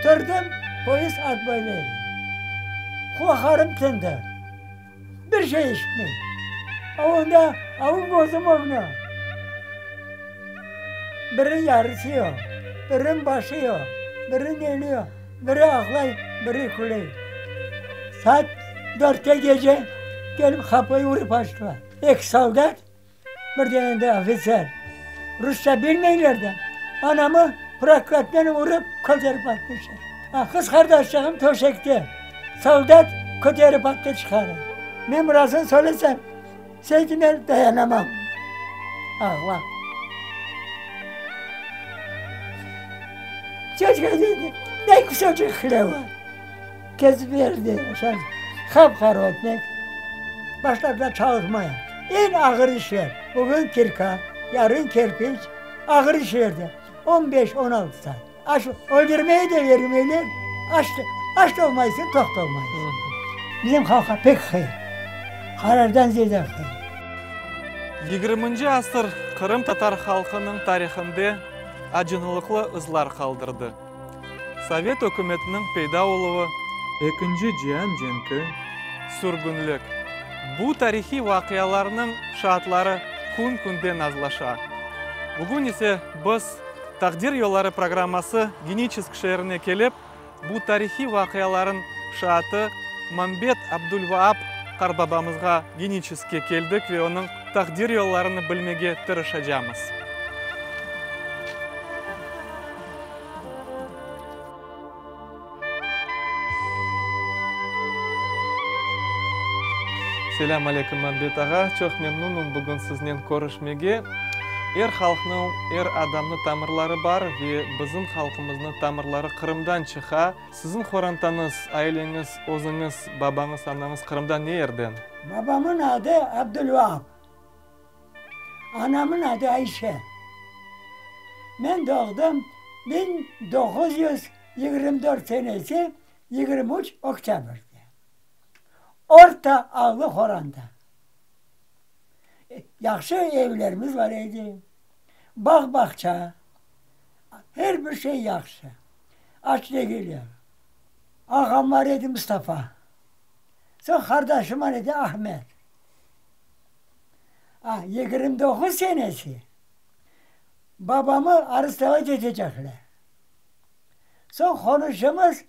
Turdım, polis otboylaydı. Qulaqlarım tındı. Bir şey eşitmeyim. A onda avu közüm ögüne. Biri yarısı yoq, biriniñ başı yoq, biriniñ eli yoq, biri ağlay, biri küley. Saat dörtte gece kelip qapıyı urıp açtılar. Eki soldat, Bir dene de ofitser. Rusça bilmeyler de, anamı proklatnen urıp köterip atmışlar. A, qız qardaşçığım töşekte, soldat köterip attı çıqarı. Men burasını söylesem, seytime dayanamam. Ağlap. Çoçqa dedi, ne kusoçek hleba. Kesip berdi, şay qap-qara ötmek. Başladılar çalışmaya. Eñ ağır işler, bugün kirka, yarın kerpiç, ağır işlerdi. On beş, on altı saat. Aş öldürmeye de vermeyler, aç, aç da olmaysıñ, toq da olmaysıñ. Bizim halqqa pek qıyın, qarardan ziyade qıyın. Yigirminci asır qırımtatar halqınıñ tarihinde acınılıqlı ızlar qaldırdı. Sovet ükümetiniñ peyda oluvı, Ekinci cian cenki, sürgünlik, bu tarihiy vaqialarnıñ şaatları kün-künden azlaşa. Bugün ise biz Taqdir yolları programması Geniçesk şeerine kelip, bu tarihiy vaqialarıñ şaatı Mambet Abdulvaap qartbabamızğa Geniçeskke keldik ve onıñ taqdir yollarını bilmege tırışacamız. Selâm aleyküm, Mambet ağa! Çoq memnunım bugün siznen körüşmege. Er halqnıñ, er adamnıñ tamırları bar ve bizim halqımıznıñ tamırları Qırımdan çıqa. Siziñ qorantañız, aileñiz, özüñiz, babañız, anañız Qırımda ne yerden? Babamın adı Abdulvaap. Anamın adı Ayşe. Men doğdım 1924 senesi 23 oktâbrde. Orta allı qoranta. Yahşı evlerimiz bar edi, bağ-bağça, her bir şey yahşı. Aç degiller. Ağam bar edi Mustafa. Soñ qardaşım bar edi Ahmet. A, 29 senesi babamı arestovat etecekler. Soñ qonuşımız,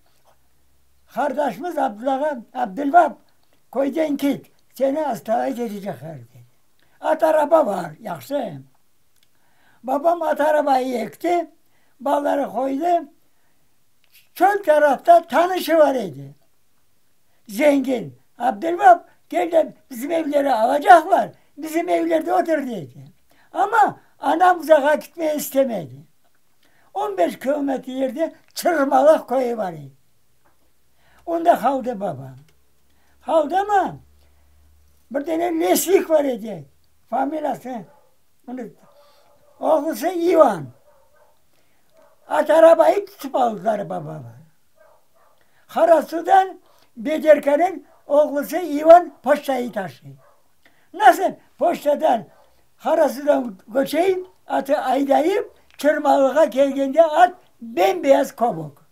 qardaşımız Abdullağa, Abdulvap, köyden kit, seni arestovat etecekler, dedi. At araba bar, yahşı. Babam at arabayı ekti, balaları qoydı, çöl tarafta tanışı bar edi. Zengin, Abdulvap, kel de bizim evleri alacaqlar, bizim evlerde otur, dedi. Amma anam uzağa gitmege istemedi. On beş kilometr yerde Çırmalıq köyü bar edi. Onda qaldı babam. Qaldı amma bir dene lesnik bar edi, familiyasını unuttum. Oğlusı İvan. At arabayı tutıp aldılar babamı. Qarasudan Bederkeniñ oğlusı İvan poçtayı taşıy. Nasıl poçtadan Qarasudan köçeyim, atı aydayıp, Çırmalığa kelgende at bem-beyaz kobok.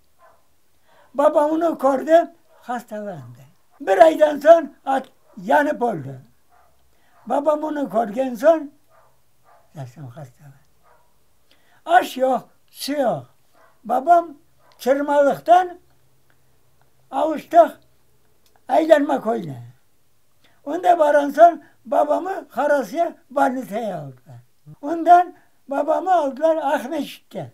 Babam onı kördi, hastalandı. Bir aydan soñ at yanıp öldi. Babam onı körgen soñ, zevsem hastalandı. Aş yoq, su yoq. Babam Çırmalıqtan avuştıq Aylanma köyüne. Onda barğan soñ babamı Qarasuya bolnitsaya aldılar. Ondan babamı aldılar Aqmescitke.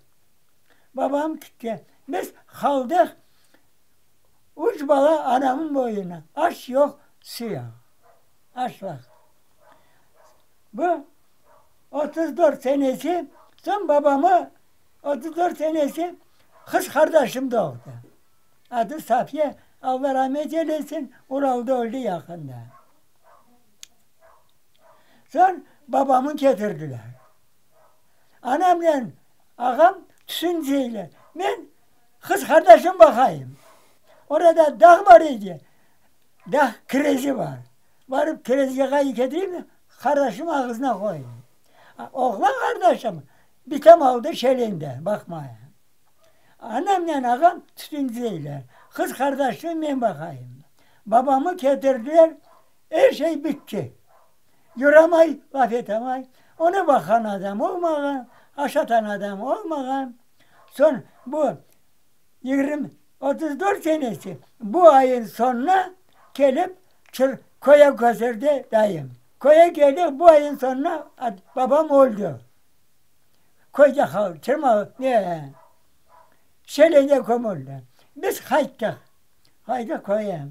Babam gitti. Biz qaldıq üç bala anamın boyuna. Aş yoq, su yoq. Açlıq. Bu 34 senesi soñ babamı 34 senesi qız qardaşım doğdı. Adı Safiye, Alla rahmet eylesin, Uralda öldi yaqında. Soñ babamı ketirdiler. Anamnen ağam tüşünceyler, men qız qardaşım baqayım. Orada dağ bar edi, dağ kirezi bar. Barıp kirezge qayı ketireyim de, qardaşım ağızına qoyayım. Oğlan qardaşım bitam aldı Şelende baqmaya. Anamnen ağam tütünceyler. Qız qardaşımı men baqayım. Babamı ketirdiler, er şey bitti. Yuramay, laf etamay. Onı baqan adam olmağan, aşatan adam olmağan. Soñ bu 20, 34 senesi bu ayın soñuna kelip Çır köye köçürdi dayım. Köye keldik, bu ayın soñuna babam öldi. Köyde qaldı, Çırma, ne, Şelende kömüldi. Biz qayttıq, qayttıq köye.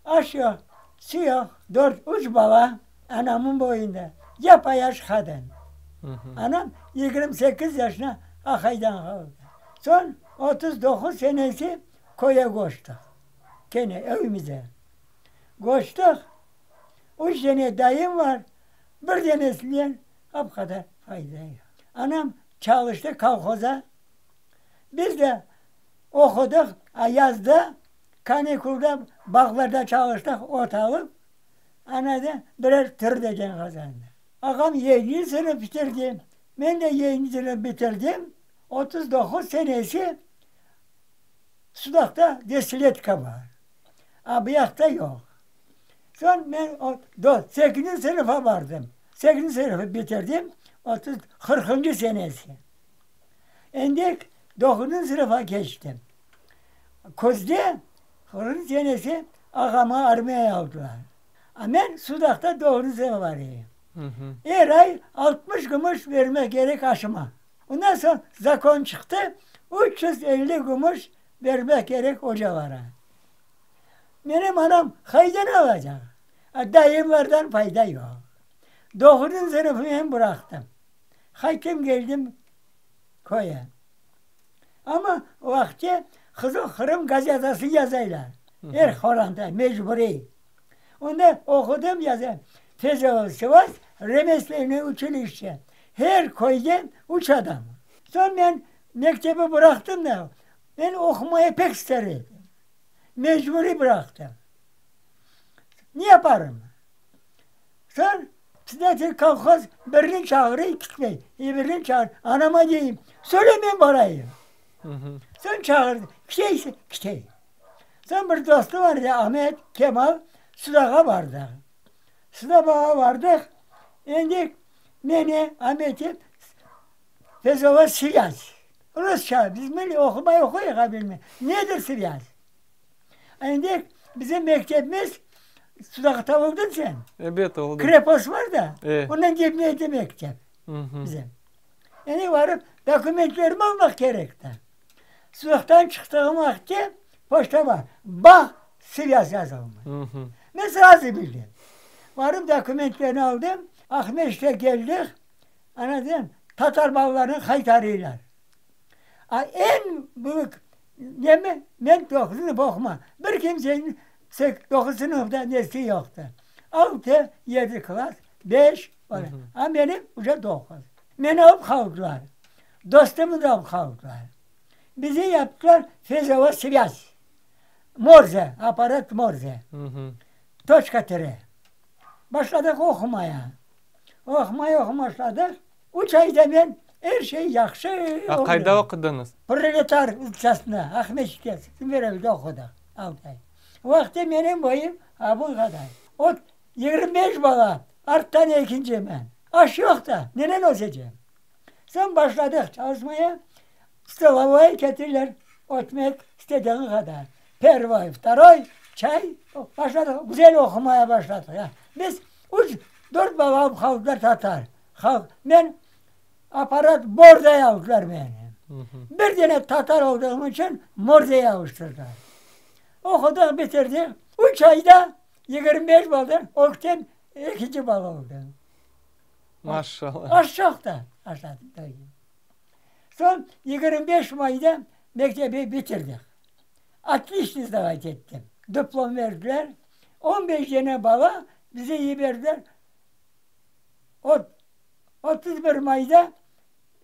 Aş yoq, su yoq, dört, üç bala anamın boyunda, yapa-yaş qadın. Anam 28 yaşına aqaydan qaldı. Soñ 39 senesi köye köçtik, kene evimize. Köçtik, üç dene dayım var, bir denesinden ap qadar fayda yoq. Anam çalıştı kolhoza, biz de oqudıq, a yazda kanikulda bağlarda çalıştıq, ot alıp, ana da birer tır degen qazandıq. Ağam yedinci sınıf bitirdi, men de yedinci sınıf bitirdim, 39 senesi Sudaqta desletka bar, a bu yaqta yoq. Soñ men o sekizinci sınıfa bardım. Sekizinci sınıfı bitirdim, 30, qırqıncı senesi. Endi doquzıncı sınıfa keçtim. Küzde qırqıncı senesi ağamı armiyağa aldılar. A men Sudaqta doquzıncı sınıfa barayım. Er ay 60 gümüş bermek kerek aşıma. Ondan soñ zakon çıqtı, 350 gümüş bermek kerek ocalara. Menim anam qaydan alacaq? A dayımlardan fayda yoq. Doquzıncı sınıfı men bıraqtım. Qayttım keldim köye. Amma o vaqıtte Qızıl Qırım gazetasını yazaylar. Er qoranta mecburiy. Onda oqudım, yazam. Fezova Sivas remeslennoye uçilişçe. Her köyden üç adam. Soñ men mektebi bıraqtım da, men oqumaya pek ister edim. Mecburiy bıraqtım. Ne yaparım? Soñ predsedatelь kolhoz birini çağırıy, kitmey. Birini çağır, anama deyim, söyle men barayım. Soñ çağırdı, kiteysiñ, kiteyim. Soñ bir dostu bar edi, Ahmet Kemal, Sudağa bardıq. Sudağa bardıq, endi meni, Ahmeti Fezova svyaz. Rusça, biz milliy oqumay oquyıq bilmey. Nedir svyaz? Endi bizim mektebimiz Sudaqta oldıñ sen? Ebet, oldım. Krepost var da, ondan dibneydi mektep bizim. Endi barıp dokumentlerimi almaq kerek da. Sudaqtan çıqtığım vaqıtte poçta bar, Bağ svyaz yazılmış. Men srazu bildim. Barıp dokumentlerni aldım, Aqmescitke keldik, ana dedim, tatar balalarını qaytarıylar. A eñ büyük nemi, men doquz sınıf oquma, bir kimseniñ doquz sınıfta nesi yoqtı. Altı, yedi klass, beş, a menim uje doquz. Meni alıp qaldılar, dostumı da alıp qaldılar. Bizi yaptılar fezova svyaz, morze, apparat morze, toçka tire. Başladıq oqumaya. Oqumaya oqumaya başladıq. Üç ayda men er şey yahşı A qayda oqudıñız? Proletar uçasında, Aqmescitte, Simferopolde oqudıq altı ay. O vaqıtta menim boyum abun qadar. Ot, 25 bala, arttan ekinci men. Aş yoq da, nenen ösecem? Soñ başladıq çalışmaya, stolovoy ketirler, ötmek istediğin qadar. Pervoy, vtoroy, çay, başladıq, güzel oqumaya başladıq. Biz üç, dört bala alıp qaldılar tatar. Halq, men apparat Mordaya aldılar meni. Bir dene tatar olduğım içün Mordaya avuştırdılar. Oqudıq, bitirdik. Üç ayda 25 baldan ökten ekinci bala oldım. Maşallah. Aş çoq da aşadım. Soñ 25 mayda mektebi bitirdik. Otliçno sdavать ettim. Diplom verdiler. 15 dene bala bizi yiberdiler. 31 mayda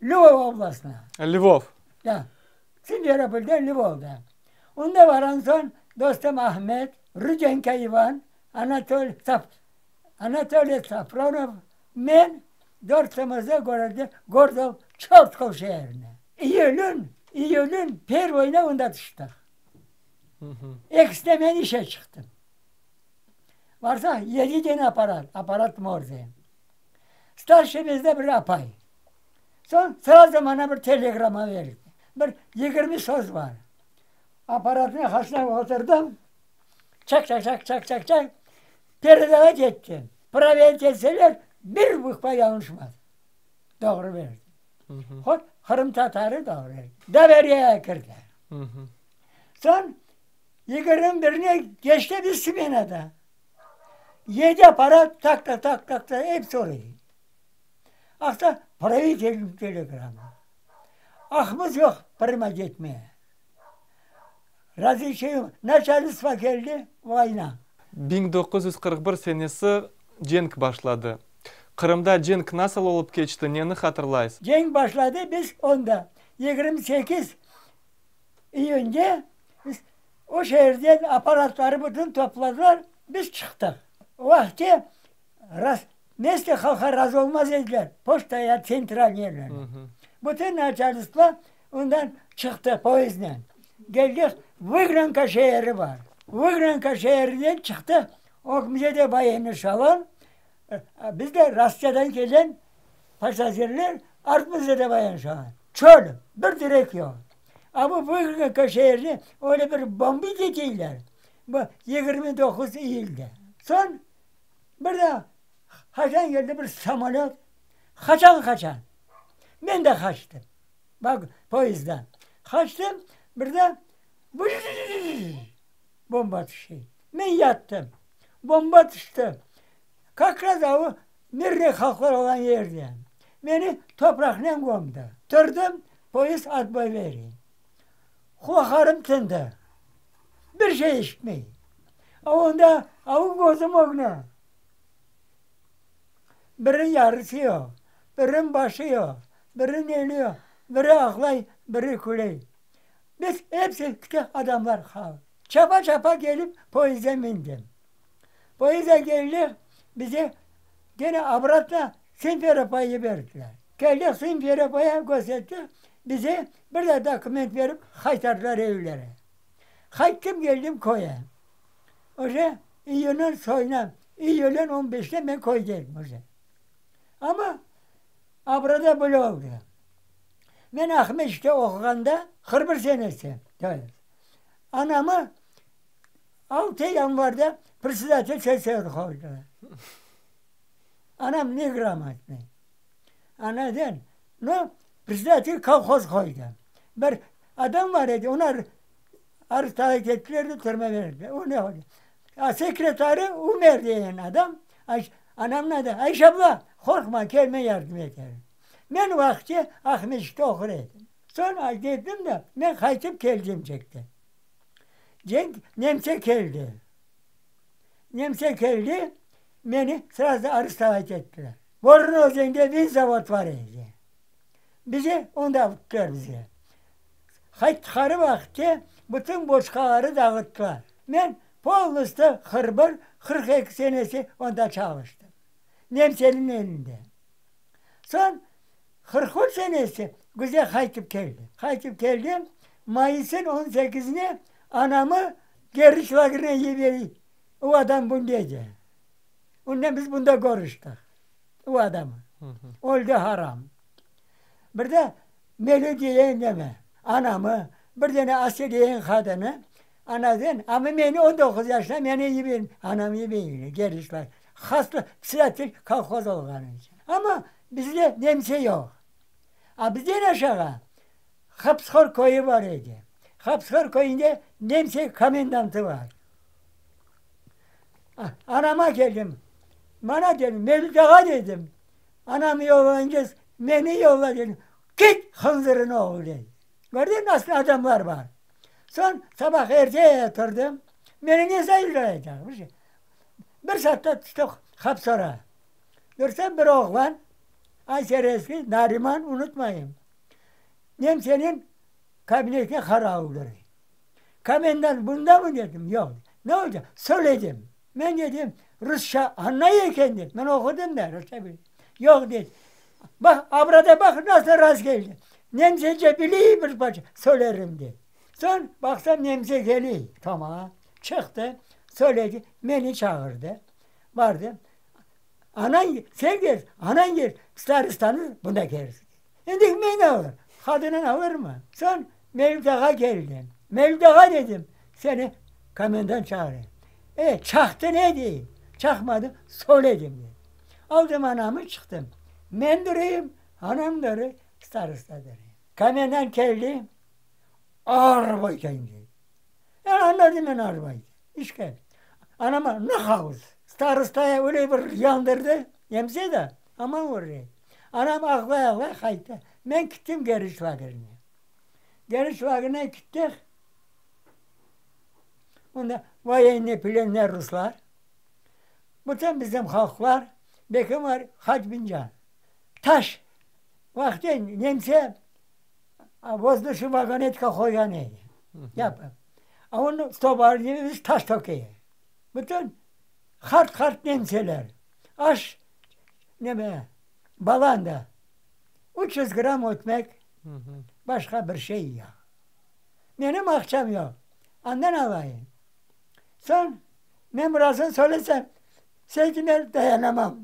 Lvov oblastına. Lvov. Da. Simferopolden Lvovda. Onda varan soñ dostum Ahmet, Rudenko İvan, Anatol Sap. Anatoliy Safronov, men, dörtümüz de gorode Gordov Çortkov şeerine. İyülün, iyülün pervoyına onda tüştik. Ekisinde men işe çıqtım. Barsaq, yedi dene apparat, apparat Morze. Starşiy bizde bir apay. Soñ srazu maña bir telegramma berdi. Bir 20 söz bar. Apparatnıñ arqasına oturdım. Çak, çak, çak, çak, çak, çak. Peredovat ettim. Proverить etseler, bir bukva yañlışmadı. Doğru berdi. Hot qırımtatarı doğru berdi. Doveriyege kirdi. Soñ 21-ne keçti biz smenada. Yedi apparat tak tak tak tak tak hepsi oraya. Aqta правительный telegramma. Aqımız yoq prima ketmeye. Razrişeniye начальство keldi, voyna. 1941 senesi cenk başladı. Qırımda cenk nasıl olıp keçti, neni hatırlaysız? Cenk başladı, biz onda 28 iyünde biz o şeerden apparatları bütün topladılar, biz çıqtıq. O vaqıtte ras, Mesle halqa razı olmaz ediler, poçtaya, tsentral yerlerine. Bütün начальство ondan çıqtı poyezdnen. Keldik, Vıgranka şeeri bar. Vıgranka şeerinden çıqtı, ögümizde de voyenniy eşelon, biz de Rossiyadan kelgen passajirler, artımızda da voyenniy eşelon. Çöl, bir direk yoq. A bu Vıgranka şeerine öyle bir bombit eteyler, bu 29 iyülde. Soñ bir de qaçan keldi bir samolöt, qaçan qaçan. Men de qaçtım. Bak poyezdden. Qaçtım, bir de bomba tüşti. Men yattım. Bomba tüşti. Как раз o mirniy halqlar olğan yerde. Meni topraqnen kömdi. Turdım, poyezd otboy bere. Qulaqlarım tındı. Bir şey eşitmey. A onda avu közüm ögüne. Biri yarısı yoq, biriniñ başı yoq, biriniñ eli yoq, biri ağlay, biri küley. Biz episi küçük adamlar qaldıq. Çapa-çapa kelip poyezdge mindim. Poyezdge keldik, bizi kene obratno Simferopolge yiberdiler. Keldik Simferopolge kösterdik, bizi bir de dokument berip qaytardılar evlere. Qayttım keldim köye. Uje iyünniñ soñuna, iyülniñ on beşine men köyde edim uje. Amma abrada böyle oldı. Men Aqmescitte oquğanda, 41 senesi, anamı 6 yanvarda predsedatel selsoveti qoydılar. Anam negramatnıy. Anadan, no, predsedatel kolhoz qoydı. Bir adam bar edi, onı arestovat ettiler de türme berdiler. O ne oldı? A sekretarı Umer degen adam, anamnıñ adı Ayşe abla, qorqma, kel, men yardım eterim. Men vaqıtça Aqmescitte oqur edim. Soñ dedim de, men qaytıp keldim cenkten. Cenk, nemse keldi. Nemse keldi, meni srazu arestovat ettiler. Vorun özende vinzavod bar edi. Bizi onda tuttılar bizi. Qaytqarı vaqıtte bütün boçkaları dağıttılar. Men polностью 41, 42 senesi onda çalıştım. Nemsenin elinde. Soñ 43 senesi güzel qaytıp keldim. Qaytıp keldim, mayısın 18-ine anamı Keriç lagerine yiberdi. O adam bunda edi. Ondan biz bunda körüştik. O adamı. Öldi haram. Bir de Meli diyen neme, anamı, bir dene Asiye diyen qadını, anadan, amma meni 19 yaşında meni yiber, anam yiberdi Keriç lager. Hasta, predsedatel kolhoz olğanı içün. Amma bizde nemse yoq. A bizden aşağı Hapıshor köyü bar edi. Hapıshor köyünde nemse komendantı bar. Anama keldim. Mana dedim, Mevlüt ağa dedim. Anamı yollayıñız, meni yolla dedim. Git hınzırın oğlu dedi. Gördün nasıl adamlar var. Soñ sabah erte turdım. Meni ne sayacaq bir şey. Bir saatte tüştik Hapıshorğa. Görsem bir oğlan, Aysereski, Nariman unutmayım. Nemsenin kabinetine qaravul Komendant bunda mı dedim. Yoq. Ne oldu? Söyledim. Men dedim, Rusça añlay eken dep. Men oqudım da, rusça bilem. Yoq, dey. Baq, abrada baq, nasıl rast keldi. Nemsece biley bir parça, söylerim, dey. Soñ, baqsam, nemse keley, tamam. Çıqtı, söyledi, meni çağırdı. Bardım. Anañ, sen kel, anañ kel, starostanı bunda kelsin. Endi men alır, qadının alırmı? Soñ Mevlüt ağa keldi. Mevlüt ağa dedim, seni komendant çağıra. E, çaqtı ne deyim? Çaqmadı, söyledim dedi. Aldım anamı çıqtım. Men durayım, anam duray, starosta duray. Komendant keldi, arba eken dedi. E, anladım men arba eken. İşke. Anama naq ağız. Starostaya öyle bir yandırdı, emse de, aman urdı. Anam ağlay-ağlay qayttı. Men kittim Geriç lagerine. Geriç lagerine kittik. Onda voyennıy plenler ruslar. Bütün bizim halqlar, Bekim var, qaç bincan. Taş vaqtı nemse vozduşnıy vagonetka qoyğan edi. Yapıp. A onı stobarını biz taş tökeyik. Bütün qart-qart nemseler. Aş neme, balanda 300 gramm ötmek, başqa bir şey yoq. Menim aqçam yoq, andan alayım. Soñ, men burasını söylesem, seytime dayanamam,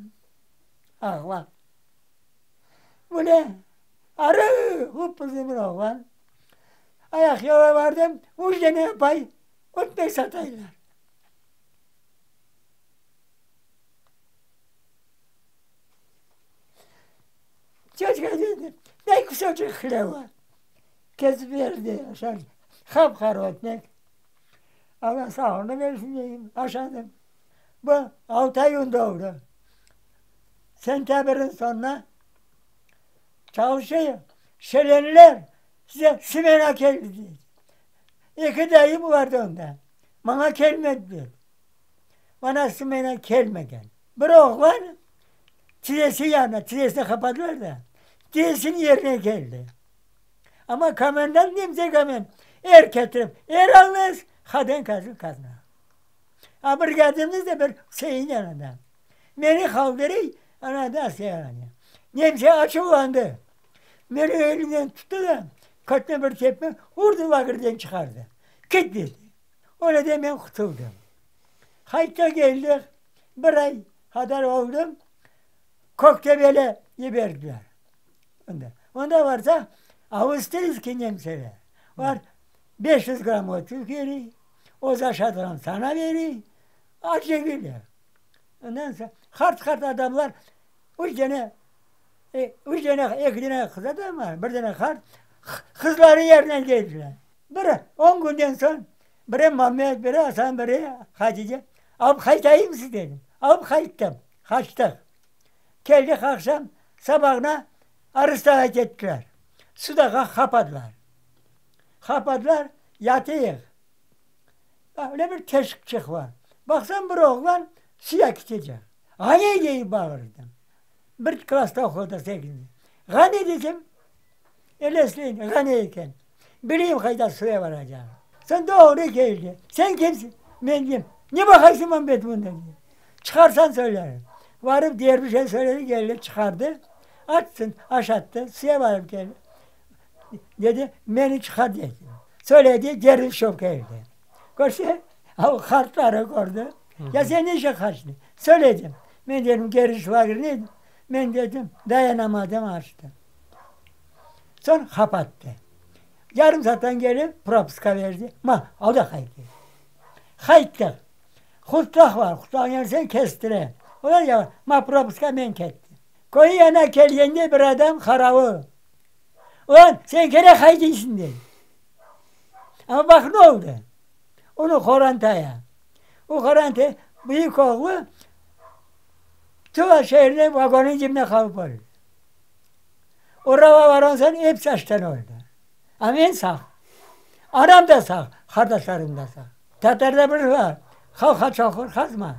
ağlap. Böyle arı upuzun bir oğlan. Ayaqyola bardım, üç dene apay ötmek sataylar. Çoçqa dedi, day kusoçek hleba. Kesip berdi, aşar, qap-qara ötmek. Alla sağlığını bersin deyim, aşadım. Bu altı ay unda oldu. Sentâbrniñ soñuna çalışayım, şelenler size smena keldi dedi. Eki dayım vardı onda, maña kelmedi dedi. Bana smena kelmegen. Bir oğlan tizesi yanına, tizesini qapadılar da, tizesiniñ yerine keldi. Amma komendant nemse komendant, er ketirip, er alñız, qadın qazın qazın. A brigadimiz de bir Üsein yanında. Meni qaldırıy, ana da yani. Nemse açuvlandı. Meni elimden tuttı da, kötüne bir tepme urdı lagerden çıqardı. Kit dedi. Öyle de men qutuldım. Qaytta keldik, bir ay qadar oldım, Köktebel'e yiberdiler. Onda, onda varsa avstriyskiy nemseler. Olar 500 gramm ötmek beriy, öz aşadığın sana beriy, acegile. Ondan soñ qart-qart adamlar üç dene, üç dene, eki dene qız adam var, bir dene qart, qızları yerine keldiler. Bir on künden soñ biri Mammet, biri Asan, biri Hatice, alıp qaytayım siz dedim. Alıp qayttım, qaçtıq. Keldik aqşam, sabağına arestovat ettiler. Sudağa qapadılar. Qapadılar, yatıyıq. Öyle bir teşikçik bar. Baqsam bir oğlan suya ketecek. Ğani deyip bağırdım. Bir klassta oqudı, sekizinci. Ğani desem, elesleyin, Ğani eken. Bileyim qayda suya baracağını. Soñ doğru keldi. Sen kimsiñ? Men deyim. Ne baqaysıñ maña betimden? Deyim. Çıqarsañ söylerim. Varıp dervişe söyledi, keldi, çıqardı. Açsın, aşattı, suya barıp keldi. Dedi, meni çıqar dedi. Söyledi, derviş şov keldi. Körse, o qartları kördi. Ya sen ne işe qaçtıñ? Söyledim. Men dedim, geriş lagerine, men dedim, dayanamadım, açtım. Soñ qapattı. Yarım saattan kelip propiska berdi. Ma, al da qayt dedi. Qayttıq. Qutlaq bar, qutlaqnı yersen kestire. Olar ya, ma propiska men kettim. Köy yana kelgende bir adam qaravul. Ulan, sen kene qaytıysıñ dey. Amma baq ne oldı. Onıñ qorantaya. O qoranta büyük oğlu Tula şeerinde vagonnıñ dibine qalıp öldi. Orava varğan soñ episi açtan öldi. A men sağ. Anam da sağ, qardaşlarım da sağ. Tatarda bir var, Halqa çoqur qazma,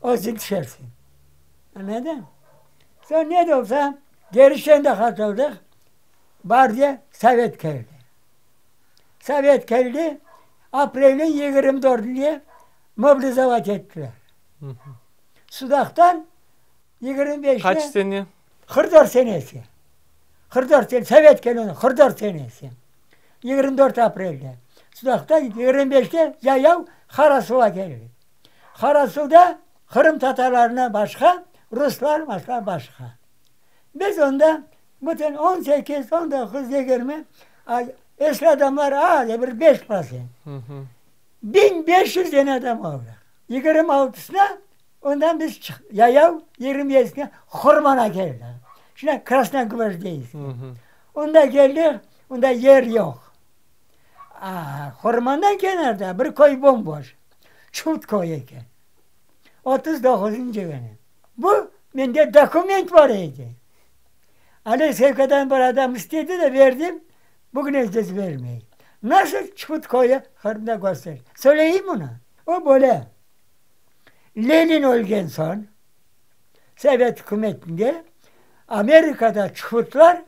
özüñ tüşersiñ. Añladıñ? Soñ ne de olsa, Gerişten de qatıldık, Bardiya sovet keldi. Sovet keldi, aprelniñ yigirmi dördünde mobilizovat ettiler. Sudaqtan 25-te. Qaç sene? 44 senesi. 44 sene, Sovet kelgeni 44 senesi. 24 aprelde. Sudaqtan 25-te yayav Qarasuvğa keldik. Qarasuvda Qırım tatarlarına başqa, ruslar başqa başqa. Biz onda bütün on sekiz, on doquz, 20, esli adamlar az, bir 5%. 1500 dane adam oldı. 26-sına ondan biz yayav 27-sine Qurmana keldik. Şimdi Krasnogvardeysk. Onda keldik, onda yer yoq. Qurmandan kenarda bir köy bom-boş. Çufut köyü eken. 39-ncı künü. Bu mende dokument bar edi. Alekseyevkadan bir adam istedi de berdim. Bugün здесь vermey. Nasıl Çufut köyü Qırımda köster? Söyleyeyim bunı. O böyle. Lenin ölgen soñ Sovet hükümetinde Amerikada çufutlar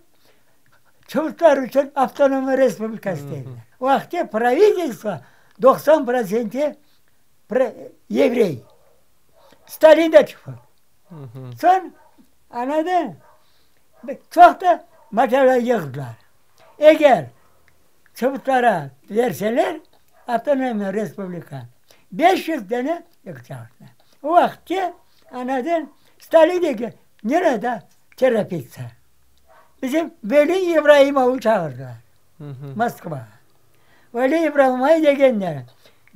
çufutlar içün avtonomiya respublika istediler. O vaqıtte правительство 90% еврей. Stalin de çufut. Soñ anadan çoq da material yığdılar. Eger çufutlara berseler avtonomiya respublika 500 dane yığacaqlar. O vaqıtte anadan Stalin deyki, не надо торопиться. Bizim Veli İbraimovnı çağırdılar. Moskva. Veli İbraimov degenler,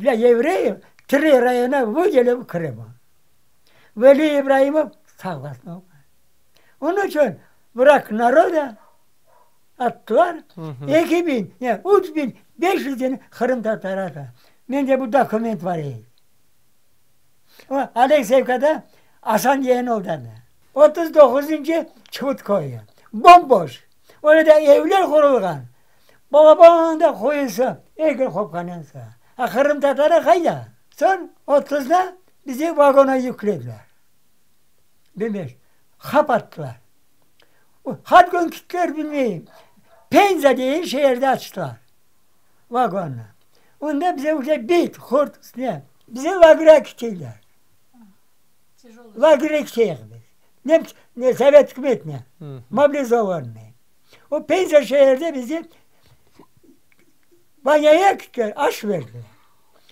для евреев три района выделим Крыма. Veli İbraimov согласны. Onıñ içün враг народа attılar. 2000, ne, 3500 dane Qırım tatarı. Mende bu dokument bar edi. O Alekseyevkada Asan degen oldı. 39-ncı Çufut köyü. Bom-boş. Orada evler qurulğan. Balaban da quyusı, eki qopqandan A Qırım tatarı qayda? Soñ 30-da bizi vagona yüklediler. Bilmez. Qapattılar. Har kün kitler bilmeyim. Penza degen şeerde açtılar. Vagonnı. Onda bize уже bit, qurt, ne. Bizi лагеря kittiler. Лагеря kiteyik biz. Ne, ne Sovet hükümetine. Mobilizованный. O Penza şehirde bizi banyoya kittiler, aş verdiler.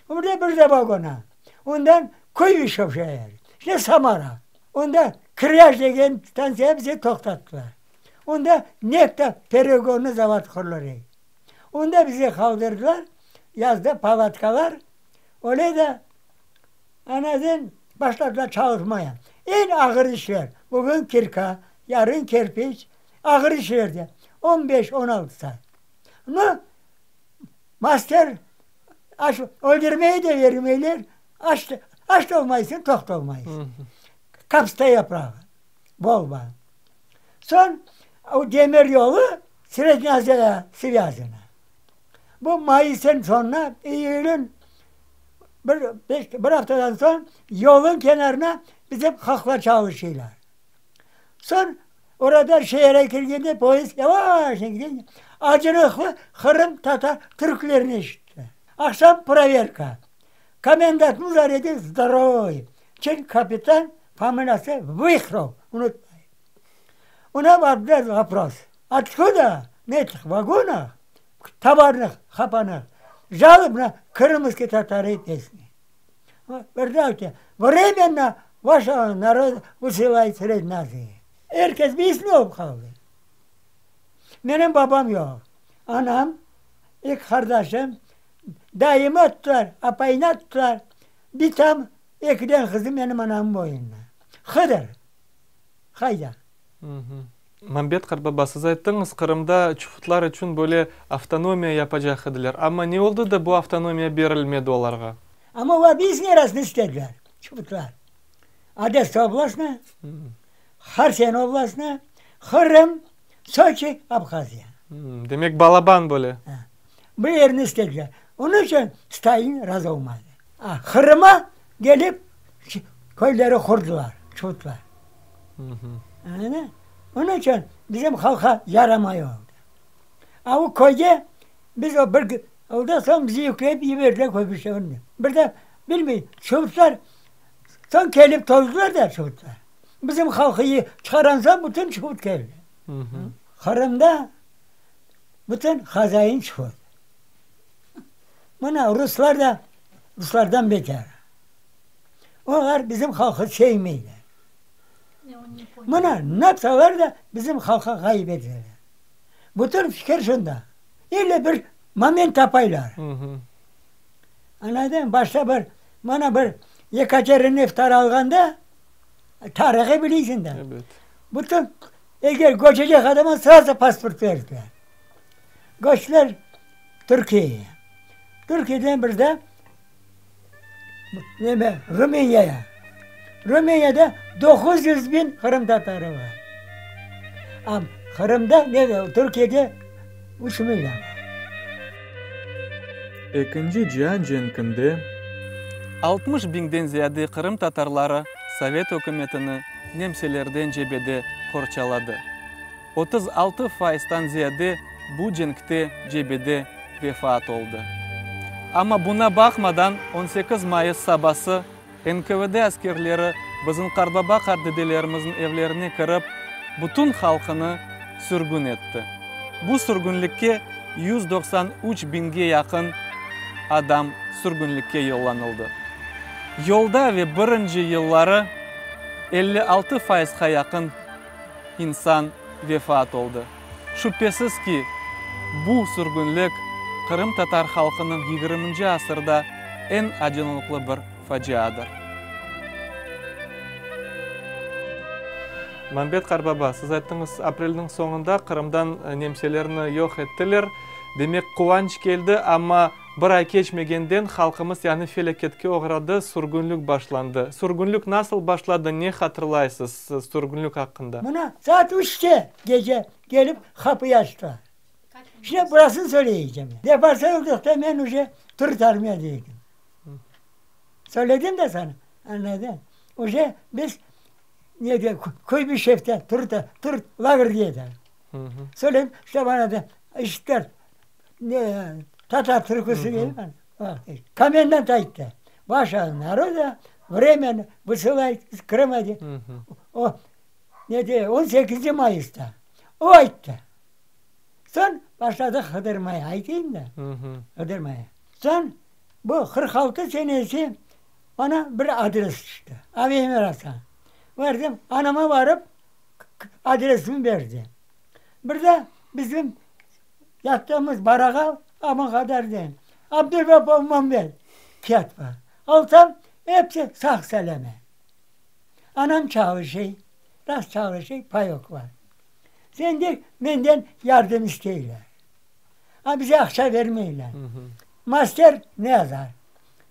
Orada bir de vagona. Ondan Kuybışev şehri. İşte Samara. Onda Kryaj degen stansiya bizi toqtattılar. Onda нефтеперегонный завод qurulır edi. Onda bizi qaldırdılar. Yazda palatkalar. Öyle de anadan başladılar çalışmaya. En ağır işler. Bugün kirka, yarın kerpiç. Ağır işlerdi. 15-16 saat. Но master aş öldürmeyi de vermeyler. Aç, aç da olmaysın, toq da olmaysın. Kapsta yaprağı. Bol bol. Soñ o demir yolu Средняя Азия связана. Bu Mayıs'ın sonuna, Eylül'ün bir, beş, bir haftadan soñ yolun kenarına bizim halqlar çalışıyorlar. Soñ orada şehre kirgende poyezd yavaş gidince acınıqlı Qırım tatar türklerini eşitti. Aqşam проверка. Komendantımız var edi здоровый. Çin kapitan familiyası Вихров. Unutmayın. Ona vardı вопрос. Откуда на этих вагонах товарных хапанах жалобно крымские татары песни? Представьте, временно вашего народа высылает Средней Азии. Er kes bir ismi olup qaldı. Menim babam yoq. Anam, eki qardaşım, dayımı attılar, apayını attılar. Bitam, ekiden qızı menim anamın boyunda. Hıdır. Qayda? Mambet qartbaba, siz ayttıñız, Qırımda çufutlar içün böyle avtonomiya yapacaq ediler. Amma ne oldı da bu avtonomiya berilmedi olarğa? Amma olar biz nerasını istediler, çufutlar. Odessa oblastına, Harsen oblastına, Qırım, Soçi, Abhaziya. Demek balaban böyle. Bu yerini istediler. Onıñ içün Stalin razı olmadı. Qırımğa kelip köyleri qurdılar, çufutlar. Onıñ içün bizim halqqa yaramay oldı. A o köyde biz o bir oldı soñ bizi yükleyip yiberdiler Kuybışevni. Bir de bilmey, çufutlar. Soñ kelip toldular da çuvutlar. Bizim halqı çıqaran soñ bütün çuvut keldi. Qırımda bütün hazain çuvut. Mına ruslar da ruslardan beter. Olar bizim halqı sevmeyler. Mına napsalar da bizim halqa ğayıp eteler. Bütün fikir şunda. İlle bir moment tapaylar. Añladın? Başta bir, mana bir Yekaterineftar alğanda, tarihı bileysiñ da. Ebet. Bütün, eger köçecek adama srazu pasport berdiler. Köçtiler Türkiyege. Türkiyeden bir de neme, Rumeniyaya. Rumeniyada 900 bin qırımtatarı bar. A Qırımda, ne, Türkiyede üç million bar. Ekinci cian cenkinde 60 biñden ziyade qırımtatarları sovet ükümetini nemselerden cebede qorçaladı. 36 faizdan ziyade bu cenkte cebede vefat oldı. Amma buña baqmadan 18 mayıs sabası NKVD askerleri bizim qartbaba-qartdedelerimizniñ evlerine kirip, bütün halqını sürgün etti. Bu sürgünlikke 193 biñge yaqın adam sürgünlikke yollanıldı. Yolda ve birinci yılları 56 faizğa yaqın insan vefat oldı. Şübhesiz ki, bu sürgünlik qırımtatar halqınıñ yigirminci asırda eñ acınlıqlı bir faciadır. Mambet qarbaba, siz ayttıñız, aprelniñ soñunda Qırımdan nemselerni yoq ettiler. Demek, quvanç keldi, amma bir ay keçmegenden halqımız yañı felâketke oğradı, sürgünlik başlandı. Sürgünlik nasıl başladı, ne hatırlaysız? Sürgünlik aqqında. Mına, saat üçte gece kelip qapıyı açtılar. Şimdi burasını söyleycem. Deportsiya olduqta men uje Türk armiyada edim. Söyledim de sana, añladın. Uje biz nede, Kuybışevde, Turda, Tur lagerde edik. Söyledim, işte bana da işittiler, ne, tatar türküsü deyim, Komendant ayttı, Vaşa naroda vremенно vısılayt iz Krıma dep. O, ne de, on sekizinci mayısta. O ayttı. Soñ başladıq qıdırmaya, aytayım da, qıdırmaya. Soñ bu 46 senesi bana bir adres tüşti, Avi-Emiras'a. Vardım, anama barıp adresimi berdi. Bir de bizim Yattığımız barağa aman qadar deyim. Abdulvapov Mambet kât bar. Alsam, episi sağ-selâmet. Anam çalışıy, rast çalışıy, payok bar. Şimdi menden yardım isteyler. A bize aqça bermeyler. Master ne yazar?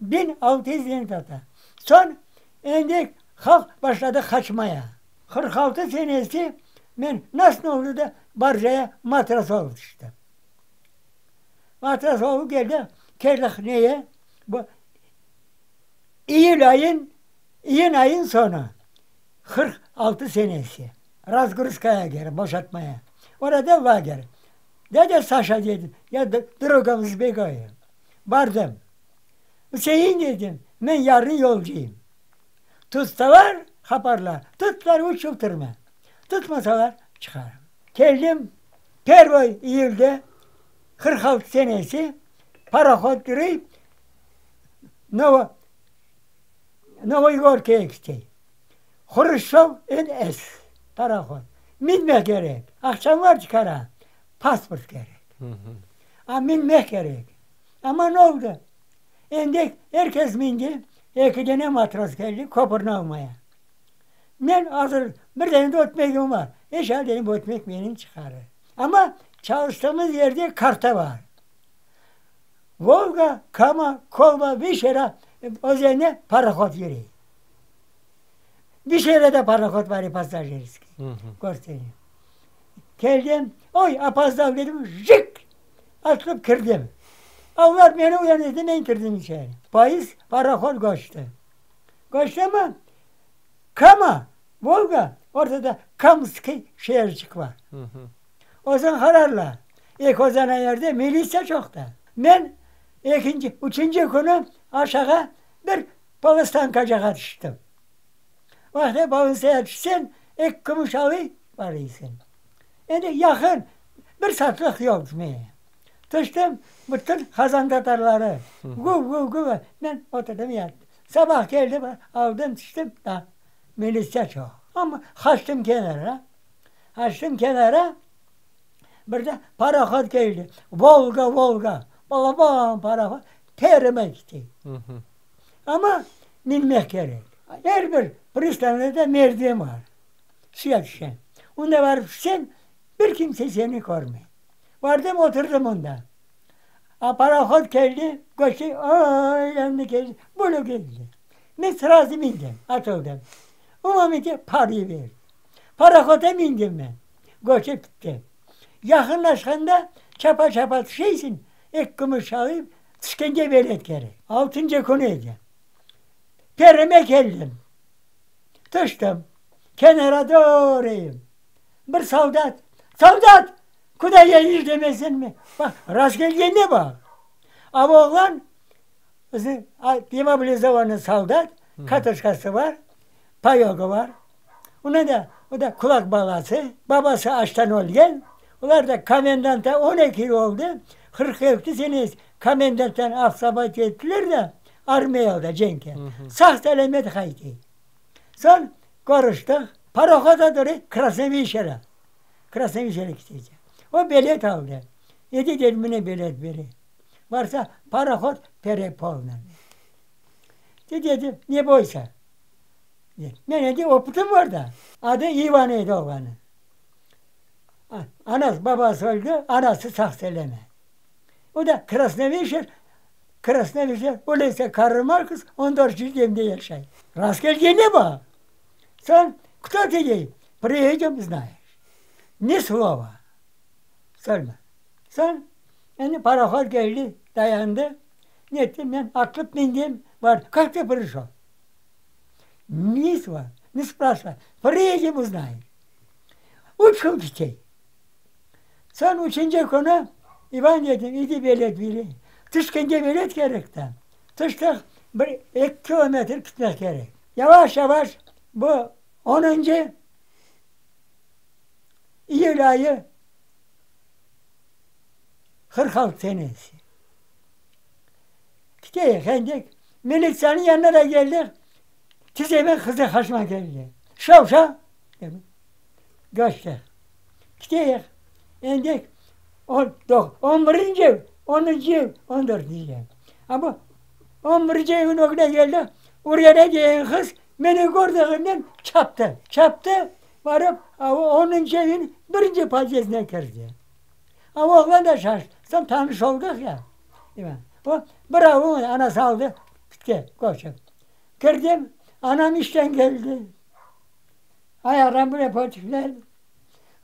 1600 lira tata. Soñ endi halq başladı qaçmaya. 46 senesi men nasıl oldı da barjaya matros olıp tüştim. Matros olıp keldik, keldik neye? Bu iyül ayın, iyün ayın soñu, 46 senesi, razgruzkaya keldik, boşatmaya. Orada lager. Dâdâ Saşa dedim, ya drugom sbegayım. Bardım. Üsein dedim, men yarın yolcuyım. Tutsalar, qaparlar, tuttılar üç yıl türme, tutmasalar, çıqarım. Keldim, pervoy iyülde, 46 senesi, parohod yürüy, Novo, Novoy Gorkiye ketey. Hruşçov NS, parohod. Minmek kerek, aqçam var çıqara, pasport kerek. A minmek kerek. Amma ne oldı? Endi er kes mindi, eki dene matros keldi köpürni almaya. Men azır bir dene de ötmegim bar. Eş al dedim, bu ötmek menim çıqarır. Amma çalıştığımız yerde karta bar. Volga, Kama, Kolva, Vişera özenine parohod yürüy. Vişerada parohod bar passajirskiy. Köstereyim. Keldim, oy, opozdav dedim, jik! Atılıp kirdim. Olar meni uyanırdı, men kirdim içeri. Poyezd, parohod köçti. Köçti amma, Kama, Volga, ortada Kamskiy şeerçik bar. Özen qararlar. Eki özen ayerde militsiya çoq da. Men ekinci, üçünci künü aşağı bir polostankacağa tüştim. Vaqtı Balınsağa tüşsen, ek kümüş alıy, barıysıñ. Endi yaqın, bir saatlik yol tüşmeye. Tüştim, bütün qazan tatarları, guv-guv-guv, men oturdım yattım. Sabah keldim, aldım, tüştim, da, militsiya çoq. Amma qaçtım kenara, qaçtım kenara, bir de parohod keldi, Volga, Volga, balaban parohod, Perime kete. Amma minmek kerek. Er bir pristanıda merdiven bar, suya tüşken. Onda barıp tüşseñ, bir kimse seni körmey. Bardım, oturdım onda. A parohod keldi, köçti, aylandı keldi, böyle keldi. Men srazu mindim, atıldım. O momente parıy berdi. Parohodda mindim men, köçip gitti. Yaqınlaşqanda çapa-çapa tüşeysiñ, ek kümüş alıp, tüşkenge bilet kerek. Altıncı künü edi. Perime keldim. Tüştim. Kenara doğruyım. Bir soldat, Soldat! Kuda yediş demesinmi? Baq, rast kelgende baq. A bu oğlan, bizi demobilizovannıy soldat, kartoçkası bar, payogı bar. Onı da, o da kulak balası, babası açtan ölgen. Olar da komendanta 12 yıl oldı, 42 sene komendanttan avtobat ettiler de, armiyada cenkke. Sağ-selâmet qaytı. Soñ körüştik, parohod oturı Krasnoviçera, Krasnoviçera ketecek. O bilet aldı. Edi dedi, mına bilet bere. Barsa, parohod perepolnıy. Dedi, ne boysa. Men endi opıtım bar da. Adı İvan edi oğlannıñ. Anası, babası öldi, anası sağ-selâmet. O da Krasnoviçer, Krasnoviçer, ulitsa Karl Marks, on dörtünci demde yaşay. Rast kelgende baq. Soñ, кто ты dey, priedem, znayeş. Ni slova. Söyleme. Soñ, endi parohod keldi, dayandı. Netti, men atlıp mindim, bar, kak tı prişol? Ni slova, ne spraşivay, priedem, uznayeş. Üç kün ketey. Soñ üçünci künü İvan dedim, idi bilet bere. Tüşkende bilet kerek da. Tüştik, bir eki kilometr ketmek kerek. Yavaş-yavaş bu onuncı iyül ayı 46 senesi. Keteyik endik, militsiyanıñ yanına da keldik, tizeme qızı qaçma keldi. Şav-şav, dedim. Köçtik. Keteyik. Endi on, on birinci ev, onuncu ev, on dörtünci ev. Amma on birinci evniñ ögüne keldik, Uryana degen qız meni kördiginden çaptı. Çaptı, barıp onuncu evniñ birinci podyezdine kirdi. A oğlan da şaştı. Soñ tanış oldıq ya. O, bir avul anası aldı, pitke köçip. Kirdim, anam işten keldi. Ayağına bile pötükler.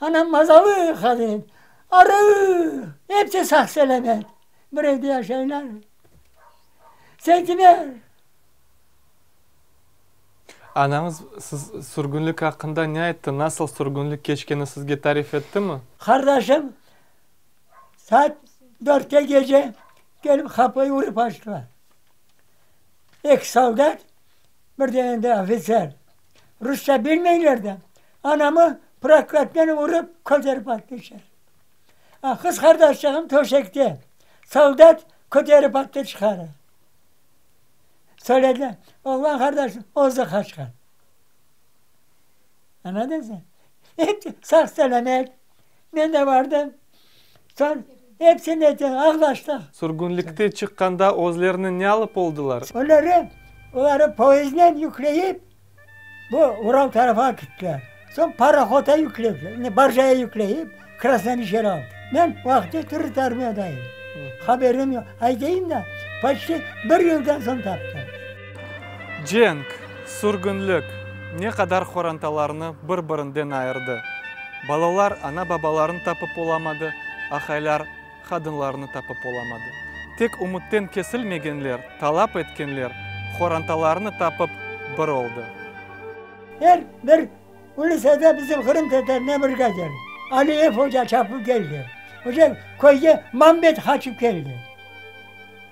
Anam mazalı qadın. Arı, episi sağ-selâmet. Bir evde yaşaylar. Seytimer. Anañız siz sürgünlik aqqında ne ayttı? Nasıl sürgünlik keçkeni sizge tarif ettimi? Qardaşım, saat dörtte gece kelip qapıyı urıp açtılar. Eki soldat, bir de endi ofitser. Rusça bilmeyler de, anamı proklatnen urıp köterip attı içeri. A, qız qardaşçığım töşekte, soldat köterip attı çıqarı. Söylediler, oğlan qardaşım özü qaçqan. Añladın sen? Hepsi sağ-selâmet. Men de bardım. Soñ hepsini eten ağlaştıq. Sürgünlikte çıqqanda özlerini ne alıp oldılar? Oları, oları poyezdnen yükleyip, bu Ural tarafa kettiler. Soñ parohodğa yüklediler, barjaya yükleyip, Krasnoviçerge aldı. Men vaqtı Türk armiyadayım. Haberim yoq. Aytayım da, poçti bir yıldan soñ taptım. Cenk, sürgünlik ne qadar qorantalarnı bir-birinden ayırdı. Balalar ana-babalarını tapıp olamadı, aqaylar qadınlarını tapıp olamadı. Tek ümütten kesilmegenler, talap etkenler qorantalarını tapıp bir oldı. Er bir ulisada bizim Qırım tatarına bir gazel. Aliyev oca çapıp keldi. Oca köyge Mambet qaçıp keldi.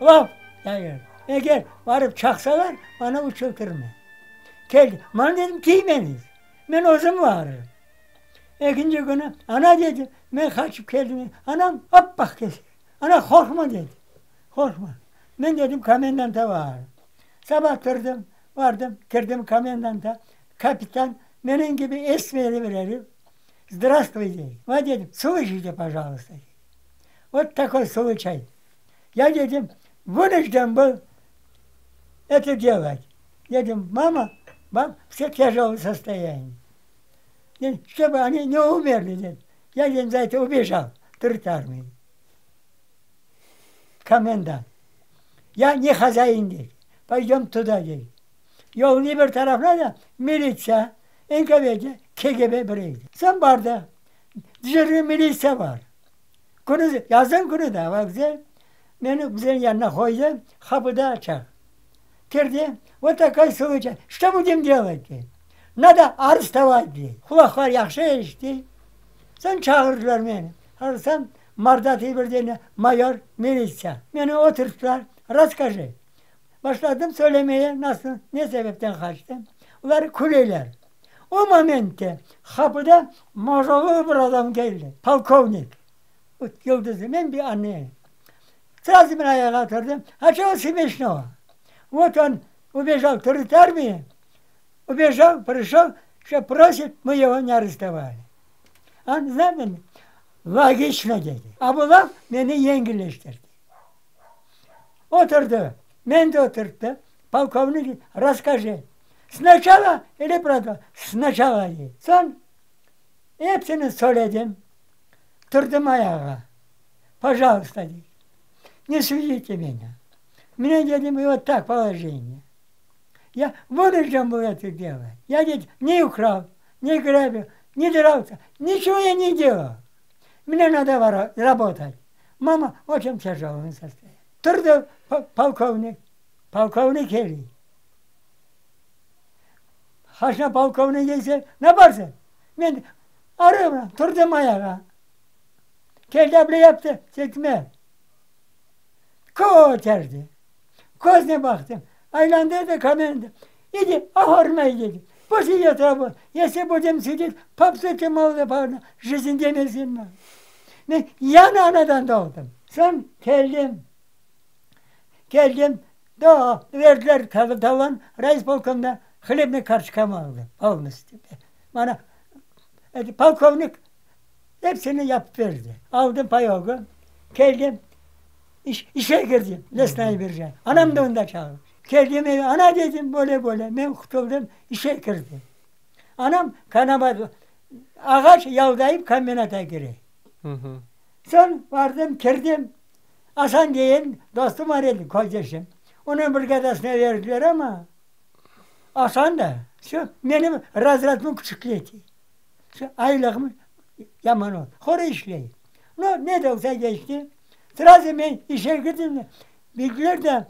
Laf, yani, eger barıp çaqsalar, bana uçurtırma. Keldi. Maña dedim, tiymeñiz. Men özüm varırım. Ekinci künü, ana dedi, men qaçıp keldim. Anam appaq kesik. Ana, qorqma dedi. Qorqma. Men dedim, komendanta varırım. Saba turdım, vardım, kirdim komendanta. Kapitan menim kibi esmeri bir erif. Zdravstvuyte, dedi. Va dedim, slышите, пожалуйста, dedi. Vot takoy sluçay. Ya dedim, vınujden bıl eto delat. Dedim, mama, vam vse tâjolое sostoyaniye. Dedim, ştobı oni ne umerli, dedim. Ya dedim, za eto ubejal, Türk armiya. Komendant. Ya ne hazain, dedi. Poydem tuda, dedi. Yolnıñ bir tarafına da militsiya, NKVD, KGB bir edi. Soñ bardı, dejurnıy militsiya bar. Künü, yazın künü de vokzal, meni bizniñ yanına qoydı, qapıda açıq. Kirdi, vot takoy sluçay, çto budem delat, dey. Nado arestovat, dey. Qulaqlar yahşı eşite. Soñ çağırdılar meni. Barsam, mordatый bir dene mayor militsiya. Meni oturttılar, rasskajı. Başladım söylemeye, nasıl, ne sebepten qaçtım. Olar küleler. O momentte qapıda majalı bir adam keldi, polkovnik. Yıldızı men bir añlayım. Srazu men ayağa turdım. A çego smeşnogo? Vot on ubejal turist armiya, ubejal, prişol, şo prosit, mı ego ne arrestovali. An, znat, logiçno dedi. A bu laf meni yengilleştirdi. Oturdı, meni de oturttı. Polkovnik, rasskajı, snaçala ili proto, snaçala dey. Soñ epsini söyledim, turdım ayağa. Pojalsta, dey, ne sudite menya. Mine, dedim, vot tak polojenye. Ya vınujden bıl eto delat. Ya, dedi, ne ukral, ne grabil, ne dralsa, niçego ya ne delal. Mne nado rabotat. Mama oçen tâjolom sostoyaniye. Turdı polkovnik, polkovnik kele. Haşna polkovnik kelse, ne yaparsıñ? Men arıyorum, turdım ayağa. Keldi, able yaptı, çekme. Köterdi. Közüne baqtım. Aylandırdı komenda. Idi, oformay dedi. Pust idöt rabota. Esli budem sidet, popsuyte molodo parnâ, jizn demesin maña. Men yañı anadan doğdım. Soñ keldim. Keldim, daa verdiler talon, rayispolkomda hlebnıy kartoçkamı aldım, polnostyu. Maña polkovnik epsini yapıp berdi. Aldım payogı, keldim, iş, işe kirdim, lesnaya birja. Anam da onda çalıştı. Keldim eve, ana dedim, böyle, böyle, men qutuldım, işe kirdim. Anam kanabat, ağaç yaldayıp kombinata kire. Soñ bardım, kirdim. Asan deyen dostum bar edi, közdeşim. Onıñ brigadasına berdiler amma, Asan da şu menim razrâdımı küçükletti. Şu aylığım yaman oldı. Hora işley. No, ne de olsa keçti. Srazu men işe kirdim de, bildiler de,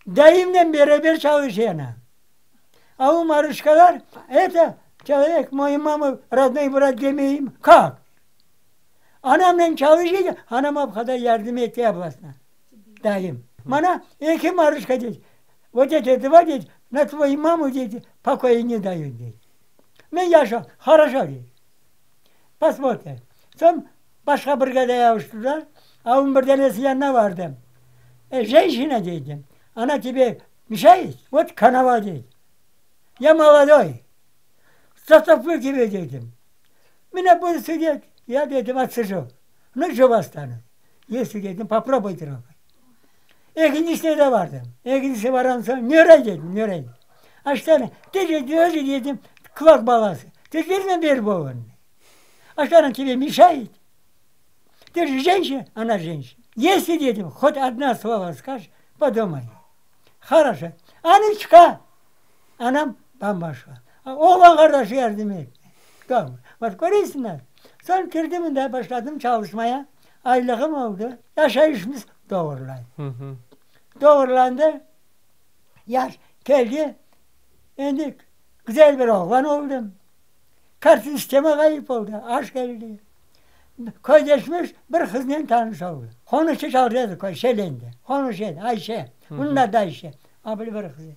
dayımnen beraber çalışayım. A u marışkalar, eto, çelovek, moyu mamu rodnoy brat demeyim, kak? Anamnen çalış edi, anam o qadar yardım etti ablasına, dayım. Mana eki marışka dedi, vot eto dva dedi, na tvoyu mamu dedi, pokoya ne dayut dedi. Men yaşa, horoşo dedi. Posmotrim. Soñ başqa brigadaya avuştılar, a onıñ bir danesi yanına vardım. E, jenşina dedim, ona tebe meşayet, vot kanava dedi. Ya molodoy, zatoplyu tebe dedim. Mına budu sidet, ya dedim otsıju, nu jıv ostanıs, esli dedim, poprobuy trogat. Ekincisine de vardım. Ekincisine varğan soñ, nöray dedim, nöray. A ştanı, tı dedi, özü dedim, kulak balası, tı verme verbovan. A şto ona tebe meşayet? Tı je jenşina, ona jenşina. Esli dedim, hot odna slovo skajeş, podumay. Horoşo. Anıçka! Anam bam-başqa. Oğlan qardaşı yardım etti. Bak, köresiñler. Soñ kirdim mında, başladım çalışmaya. Aylığım oldı. Yaşayışımız doğrulandı. Doğrulandı. Yaş keldi. Endi güzel bir oğlan oldım. Kart sistema ğayıp oldı. Aş keldi. Közleşmiş bir qıznen tanış oldı. Qonuşça çalışa edi köy, Şelendi. Qonuşa edi, Ayşe. Onıñ adı Ayşe. A, böyle bir qız edi.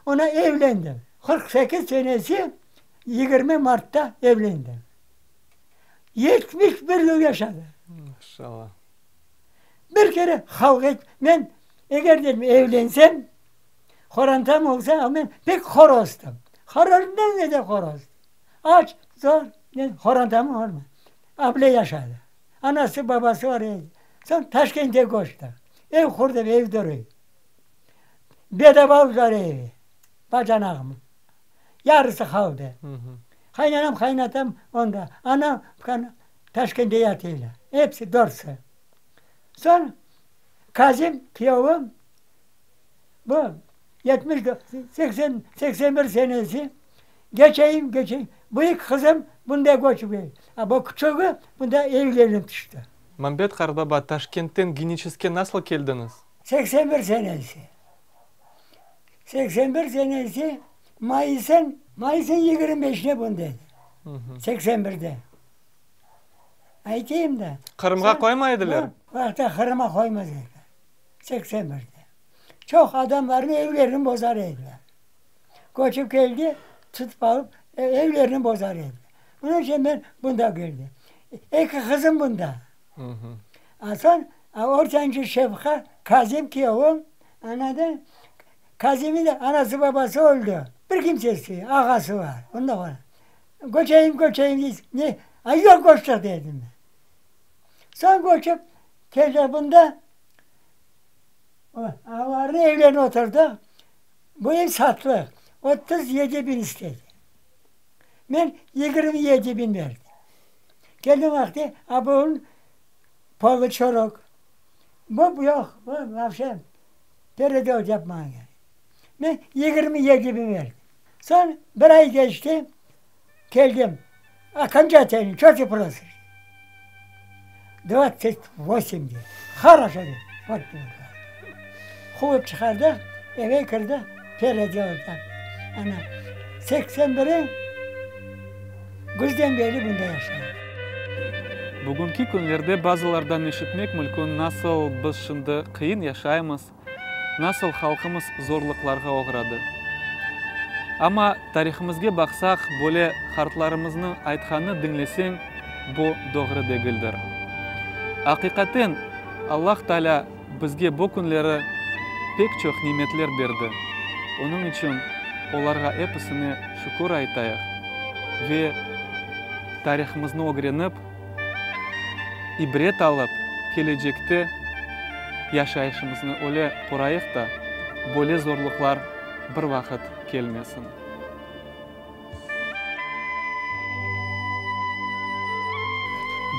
Ona evlendim. 48 senesi 20 Martta evlendim. 71 yıl yaşadı. Maşallah. Bir kere halq et, men eger dedim evlensem, horantam olsa, men pek horozdım. Horozdan da horoz. Aç, zor, men horantamı horma. Able yaşadı. Anası, babası var edi. Soñ Taşkentke köçti. Ev qurdı, ev duruy. Bedava aldılar evi, bacanağım. Yarısı qaldı. Qaynanam, qaynatam onda. Anam Taşkent'te yatıylar. Episi dörtsi. Soñ Kazim kiyevim bu 70, 80, 81 senesi geçeyim, geçeyim. Büyük qızım bunda köçip keldi. A bu küçügi bunda evlenip tüşti. Mambet qartbaba, Taşkent'ten Geniçeske nasıl keldiñiz? 81 senesi. 81 senesi Mayısın, mayısın 25'ine bunda edi. 81'de. Aytayım da. Qırımğa qoymaydılar? Vaqta Qırımğa qoymaz ediler. 81'de. Çoq adamlarnıñ evlerini bozar ediler. Köçip keldi, tutıp alıp evlerini bozar ediler. Bunıñ içün men bunda keldim. Eki qızım bunda. A soñ ortancı Şevqa, Kazim kiyevim, anada Kazimniñ de anası babası öldi. Bir kimsesi, ağası bar. Onda bar. Köçeyim, köçeyim deysiñ. Ne? A yoq köçtik dedim men. Soñ köçip keldik bunda. Ağalarnıñ evlerine oturdıq. Bu ev satlıq. 37 bin istedi. Men 27 bin berdim. Kelgen vaqtı a bunıñ polı çürük. Bu yoq, bu vapşe peredel yapmağa kerek. Men 27 bin berdim. Soñ bir ay keçti, keldim. Okonçatelno, ço tı prosış? 28 dedi. Horoşo dedi. Vot Quvıp çıqardı, eve kirdi, peredelot yaptı. Ana, 81-i küzden beri bunda yaşayım. Bugünki künlerde bazılardan eşitmek mülkün, nasıl biz şimdi qıyın yaşaymız, Nasıl halqımız zorluqlarğa oğradı. Amma tarihimizge baqsaq, böyle qartlarımıznıñ aytqanını diñleseñ, bu doğru degildir. Aqiqaten, Allah Taalâ bizge bu künleri pek çoq nimetler berdi. Onıñ içün olarğa episine şükür aytayıq ve tarihimizni ögrenip, ibret alıp, kelecekte yaşayışımıznı öyle qurayıq da, böyle zorluqlar bir vaqıt kelmesin.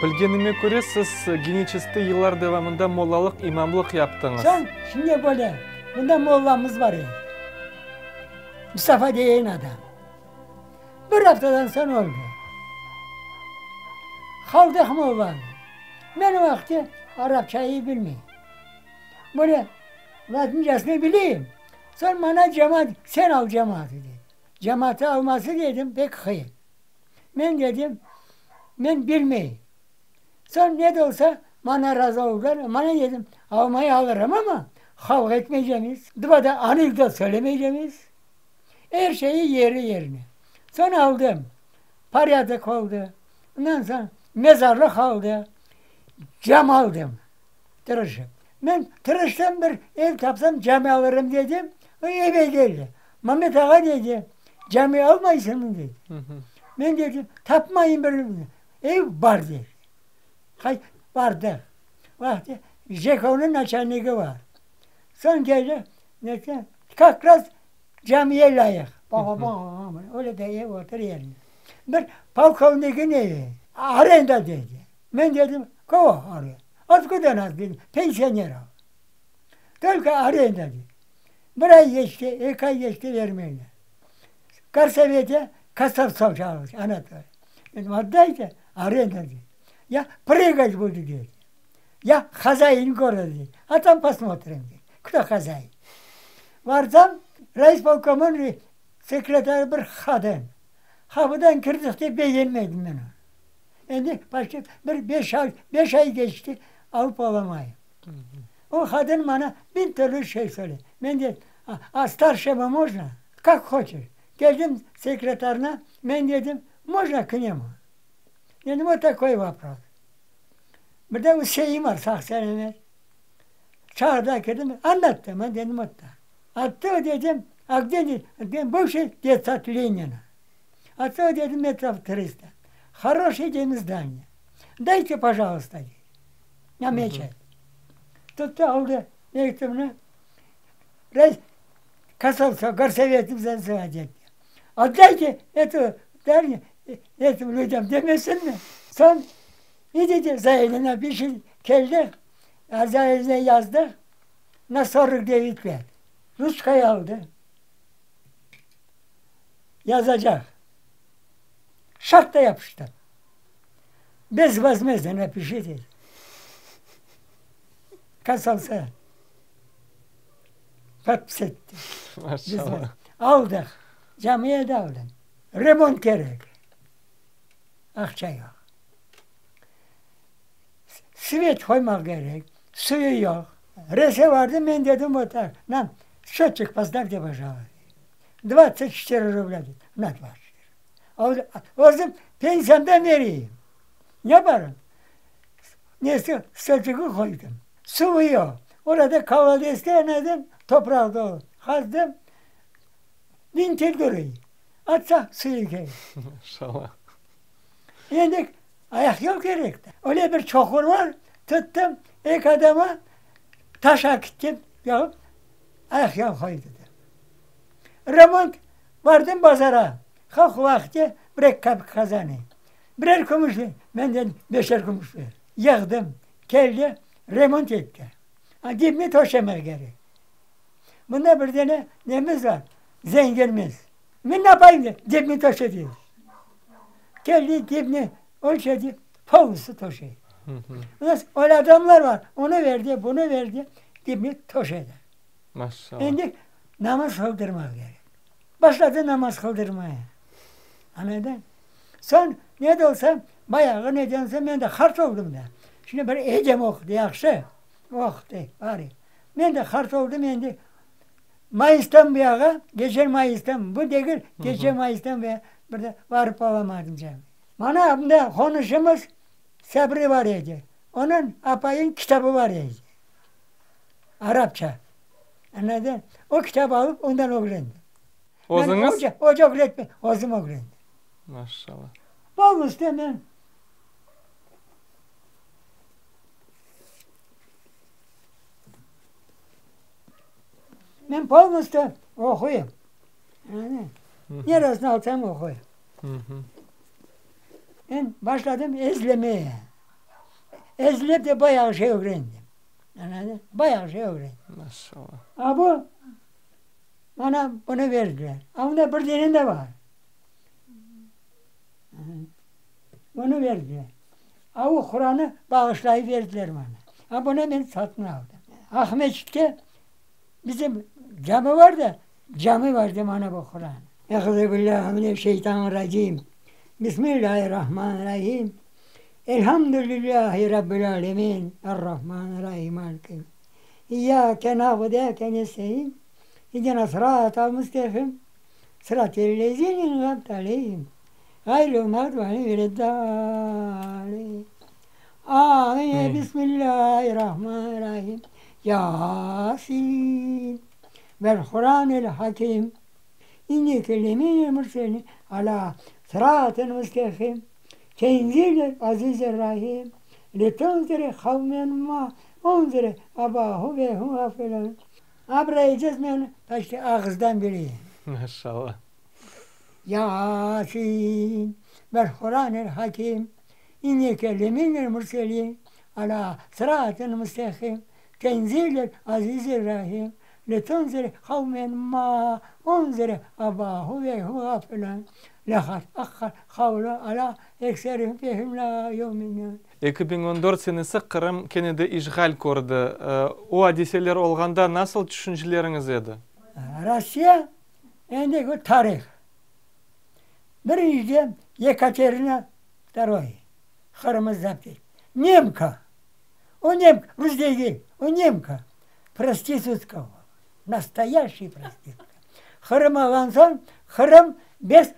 Bilgenime köre, siz Geniçeskte yıllar devamında mollalıq, imamlıq yaptıñız. Soñ, şimdi böyle, bunda mollamız bar edi, Mustafa degen adam. Bir aftadan soñ öldi. Qaldıq mollanı. Men o vaqıtte arapçayı bilmeyim. Böyle latincasını bileyim. Soñ maña cemaat, sen al cemaatı dedi. Cemaatı alması dedim pek qıyın. Men dedim, men bilmeyim. Soñ ne de olsa maña razı oldılar. Maña dedim, almayı alırım amma qavğa etmeycemiz, duvada anekdot söylemeycemiz. Er şeyi yeri yerine. Soñ aldım. Porâdok oldı. Ondan soñ mezarlıq oldı. Cam aldım. Tırışıp. Men tırıştım, bir ev tapsam cami alırım dedim. O eve keldi. Mamet ağa dedi, cami almaysıñmı dedi. Men dedim, tapmayım bir ev bar dedi. Hay, bardı. Vaqtı JEKOnıñ naçalnigi bar. Soñ keldi, nete, kak raz Camiye lâyıq. Öyle de ev otur yerinde. Bir polkovnikiñ evi. Arenda dedi. Men dedim, kogo arenda? Otkuda nas dedim, pensioner o. Tolko arenda dedi. Bir ay keçti, eki ay keçti vermeyler. Gorsovete Kosovtsov çağırdı, Anatoliy. Dedim, otdayte, arenda dedi. Ya prıgat budu dedi. Ya hazain goroda dedi. A tam posmotrim dedi. Kto hazain? Varsam, rayspolkomın sekretarı bir qadın. Qapıdan kirdik de begenmedim men onı. Endi почти bir beş ay, beş ay keçti, alıp olamayım. O qadın maña biñ türlü şey söyledi. Men de, a starşego можно? Kak hoçeş. Keldim sekretarına, men dedim, mojno k nemu? Dedim, vot takoy vopros. Bir de Üsein var, sağ-selâmet. Çağırdılar, keldim, anlattım, men dedim, vot tak. Attı, dedim, a gde, dedim, bıvşiy detsad Lenina. Attı, dedim, metrov trista. Horoşiy, dedim, zdaniye. Dayte, pojaluysta, dedi. Na meçet. Tuttı, aldı mektübni. Reis Kasovska gorsovetni zazivat etti. Otdayte etu zdaniye etim lüdyam demesinmi? Soñ idite zaявleniye napişit, keldi, zaявleniye yazdıq na sorok devyat let. Ruçkayı aldı, yazacaq. Şart da yapıştı. Bezvozmezdno napişi dedi. Kasovska. Podpis etti. Maşallah. Aldıq. Camiye de aldım. Remont kerek. Aqça yoq. Svet qoymaq kerek. Suyu yoq. Rese vardı, men dedim, vot tak, nam счetçik postavte, pojaluysta. Dvadtsat çetıre rublâ dedi. Na dvadtsat çetıre. Özüm pensiyamdan bereyim. Ne yaparım? Nesi, счetçigi qoydım. Suvı yoq. Orada kolodezde enedim, topraq dolu. Qazdım, vintil duruy. Açsaq, suyu kele. Maşallah. Endi ayaqyol kerek de. Öyle bir çoqur bar, tuttım, eki adama taş akittim, yağıp ayaqyol qoydı. Remont, bardım bazara, halq vaqtı bir eki kapik qazanayım. Birer kümüş ver, men dedim, beşer kümüş ver. Yığdım, keldi, remont etti. A dibni töşemek kerek. Mında bir dene nemiz bar, zenginimiz. Men ne yapayım dey, dibni töşe dey. Keldi, dibni ölçedi, polnostyu töşedi. Öyle adamlar bar, onı verdi, bunı verdi, dibni töşedi. Maşallah. Endi namaz qıldırmaq kerek. Başladı namaz qıldırmaya. Añladın? Soñ, ne de olsa, bayağı ne de olsa, men de qart oldım da. Şimdi bir edem oqudı, yahşı oqudı, bari. Men de qart oldım endi. Mayıstan bu yağa, geçen mayıstan, bu degil, keçen mayıstan bu yağa bir de barıp olamadım camiye. Mana mında qonuşımız Sabri bar edi. Onıñ apayınıñ kitabı bar edi. Arapça. Añladın? O kitabı alıp ondan ögrendim. Özüñiz? Oca, oca ögretmedi, özüm ögrendim. Maşallah. Polnostyu men Men polnostyu oquyım. Añladın? Neresini alsam oquyım. Men başladım ezlemeye. Ezlep de bayağı şey ögrendim. Añladın? Bayağı şey ögrendim. Maşallah. A bu, mana bunı berdiler. A bunda bir dene de bar. Bunı berdiler. A o Quranı bağışlayıp berdiler mana. A bunı men satın aldım. Aqmescitte bizim cami bar da, cami bar de mana bu Quran. Euzubillahimineşşeytanirracim. Bismillahirrahmanirrahim. Elhamdülillahi Rabbil alemin. Errahmanirrahim. Maliki İyyâke na'budu ve iyyâke nestaîn. İhdina sıratal müstakîm. Sıratellezîne en'amte aleyhim. Gayril mağdubi aleyhim veleddâllîn. Amin. Bismillahirrahmanirrahim. Yâsîn. Vel Kur'anil Hakîm. İnneke leminel mürselîn alâ sıratın müstakîm. Tenzilel azizir rahim. Litunzire kavmen ma unzire abâhum ve hum gafilûn. Abıraycız men paçti ağızdan bileyim. Maşallah. Yasin, vel Kuranil Hakim, inneke leminel murselin, ala sıratın müstakim, tenzilel azizir rahim, litunzire kavmen ma unzire abahu ve hum gafilun, lekad hakkal kavlu ala ekserihim fehum la yu'minun. 2014 senesi Qırım kene de işğal kördi. O adiseler olğanda nasıl tüşünceleriñiz edi? Rossiya endi tarih. Birinciden Yekaterina Vtoroy Qırımı zapt etti. Nemka. O nemka, rus degil, o nemka. Prostitutka o. Nastoyaşiy prostitutka. Qırım alğan soñ, Qırım bez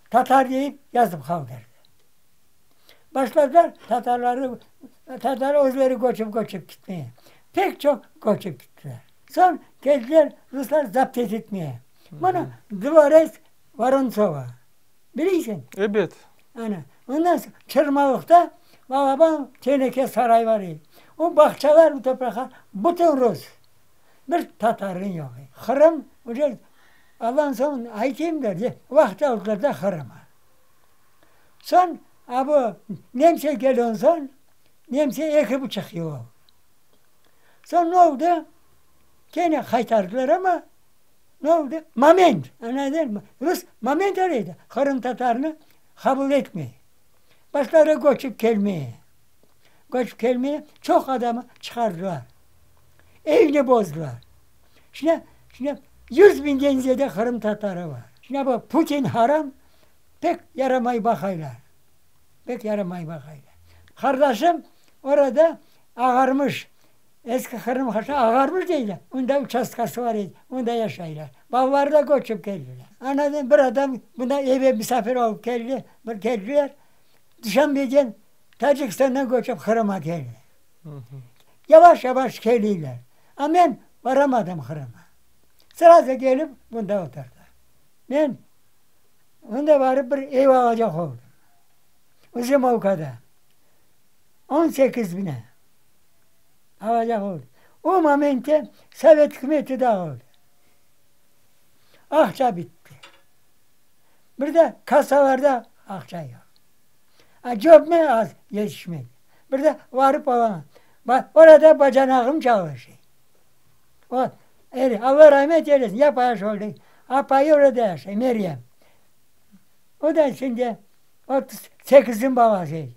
tatar deyip yazıp qaldırdı. Başladılar tatarları, tatar özleri köçip-köçip gitmeye. Pek çoq köçip gittiler. Soñ keldiler ruslar zapt etmeye. Mına dvorets Vorontsova. Bileysiñ? Ebet. Ana, ondan soñ Çırmalıqta balaban teneke saray bar edi. O bağçalar, o topraqlar bütün rus. Bir tatarıñ yoq edi. Qırım uje aldan soñ aytayım da, vaqıt aldılar da Qırımı. Soñ a bu nemse kelgen soñ, nemse eki buçuq yıl oldı. Soñ ne oldı? Kene qaytardılar amma ne oldı? Moment, añladın mı? Rus moment araydı, qırımtatarnı qabul etmey. Başları köçip kelmeye. Köçip kelmeye çoq adamı çıqardılar. Evni bozdılar. Şimdi, şimdi yüz biñden ziyade qırımtatarı bar. Şimdi bu Putin haram Pek yaramay baqaylar, pek yaramay baqaylar. Qardaşım orada Ağarmış, eski Qırım haşa Ağarmış deyler, onda uçastkası bar edi, onda yaşaylar. Balaları da köçip keldiler. Anadan bir adam bunda eve misafir olıp keldi, bir keldiler, Duşanbeden, Tacikistandan köçip Qırıma keldi. Yavaş-yavaş keliyler. A men baramadım Qırıma. Srazu kelip bunda oturdım. Men Onda barıp bir ev alacaq oldım. Uzimovkada. 18 bine alacaq oldım. O momentte Sovet ükümeti dağıldı. Aqça bitti. Bir de kassalarda aqça yoq. A cöpme az yetişmedi. Bir de varıp olamam. Orada bacanağım çalışa. O, Alla rahmet eylesin, yap-yaş oldı. Apayı orada yaşay, Meryem. O da şimdi 38-niñ balası edi.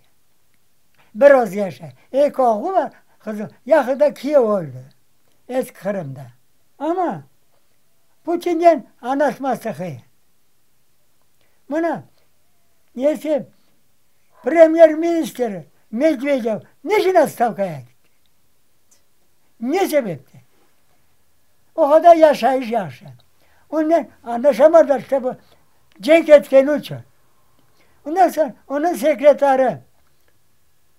Bir özü yaşay. Eki oğlu bar, qızı. Yaqında kiyev oldı, Eski Qırımda. Amma Putinnen añlaşması qıyın. Mına, nesi, premyer-ministr Medvedev niçün otstavkaya gitti? Ne sebepten? O qadar yaşayış yahşı. Onen añlaşamadılar, işte bu cenk etkeni içün. Ondan soñ onıñ sekretarı,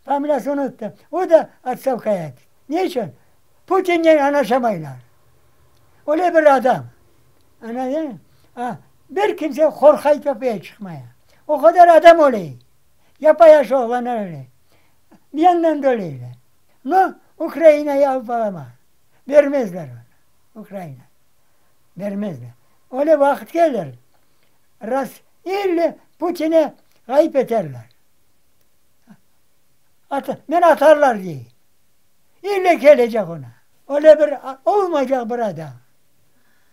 familiyasını unuttım, o da otstavkaya gitti. Ne içün? Putinnen añlaşamaylar. Öyle bir adam. Añladın? A, bir kimse qorqay töpeye çıqmaya. O qadar adam öle. Yapa-yaş oğlanlar öle. Bir yandan da öleyler. No, Ukrainayı alıp alamaz. Bermezler onı, Ukraina. Bermezler. Öyle vaqıt kelir, ras ille Putini ğayıp eterler. At, men atarlar dey. İlle kelecek ona. Öyle bir olmaycaq bir adam.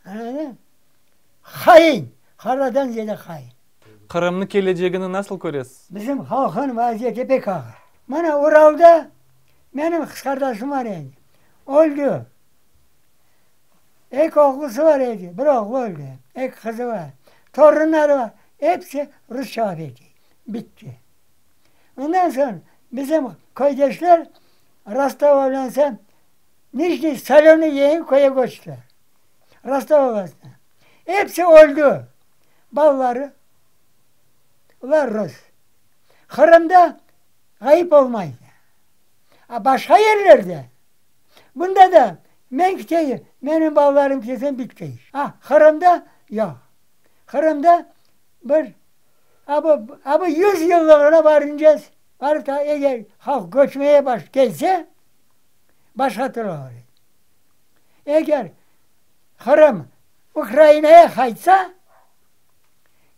Añladın? Hain, qaradan ziyade hain. Qırımnıñ kelecegini nasıl köresiz? Bizim halqnıñ vaziyeti pek ağır. Mana Uralda menim qız qardaşım bar edi, öldü. Eki oğlusı bar edi, bir oğlu öldü, eki qızı bar, torunları bar, episi rusça laf ete. Bitti. Ondan soñ bizim köydeşler Rostov oblastı Nijniy Solönıy degen köye köçtiler. Rostov oblastına. Episi öldü. Balaları, olar rus. Qırımda ğayıp olmaydı. A başqa yerlerde, bunda da men kiteyim, menim balalarım ketsin, bitti iş. A Qırımda yoq. Qırımda bir a bu, a bu yüz yıllığına varıncez, varıp da eger halq köçmeye baş kelse, başqa türlü olur. Eger Qırım Ukrainaya qaytsa,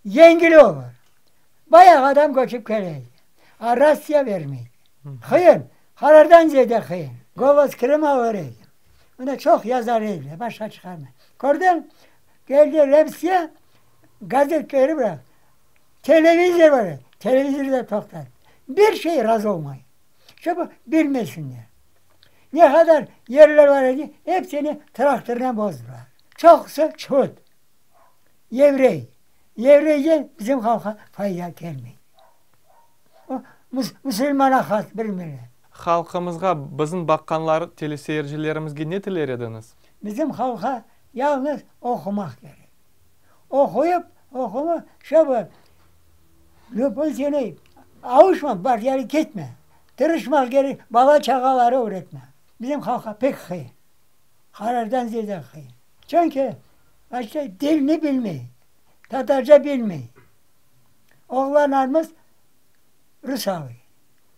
yengil olur. Bayağı adam köçip keledi. A Rossiya bermeydi. Qıyın, qarardan ziyade qıyın. Golos Krıma alır edi. Onda çoq yazar ediler, başqa çıqarmay. Kördiñ, keldi Remsiye, gazetleri bıraq, televizor bar edi, televizor da toqtattı. Bir şey razı olmay. Şobu bilmesinler. Ne qadar yerler bar edi, hepsini traktornen bozdılar. Çoqusı çhut, yevrey. Yevreyden bizim halqqa fayda kelmey. O, musulmana has bir millet. Halqımızğa, bizim baqqanlar teleseyircilerimizge ne tiler ediñiz? Bizim halqqa yalnız oqumaq kerek. Oquyıp, oquma, şöyle lübül seni avuşma, bar yeri ketme. Tırışmaq kerek, bala-çağaları öğretme. Bizim halqqa pek qıyın. Qarardan ziyade qıyın. Çünki başta dilni bilmey, tatarca bilmey. Oğlanlarımız rus alıy.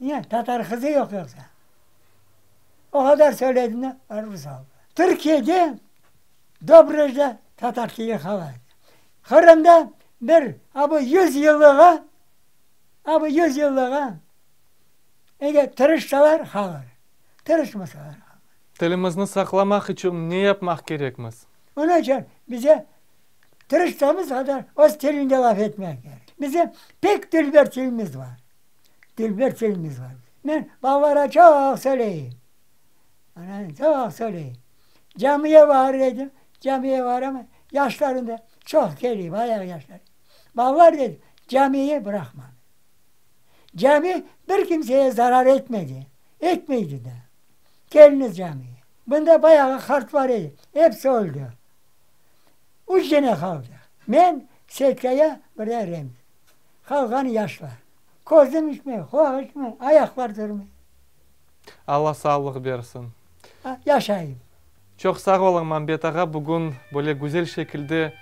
Niye? Tatar qızı yoq yoqsa. O qadar söyledim de, rus aldı. Türkiyede Dobrujda tatar tili qala. Qırımda bir a bu yüz yıllığa, a bu yüz yıllığa eger tırışsalar qalır, tırışmasalar qalmaz. Tilimizni saqlamaq içün ne yapmaq kerekmiz? Onıñ içün bize tırıştığımız qadar öz tilinde laf etmek kerek. Bize pek dülber tilimiz bar. Dülber tilimiz bar. Men balalara çoq söyleyim. Ana, çoq söyleyim. Camiye barır edim, camiye baram, yaşlarım da çoq keliy, bayağı yaşlar. Balalar dedim, camiyi bıraqmañ. Cami bir kimseye zarar etmedi, etmeydi de. Keliñiz camiye. Bunda bayağı qart bar edi, episi öldi. Üç dene qaldı. Men, Setkaya, bir de Remzi. Qalğanı yaşlar. Közüm içmey, qulaq içmey, ayaqlar turmay. Alla sağlıq bersin. Yaşayım. Çoq sağ oluñ, Mambet ağa, bugün böyle güzel şekilde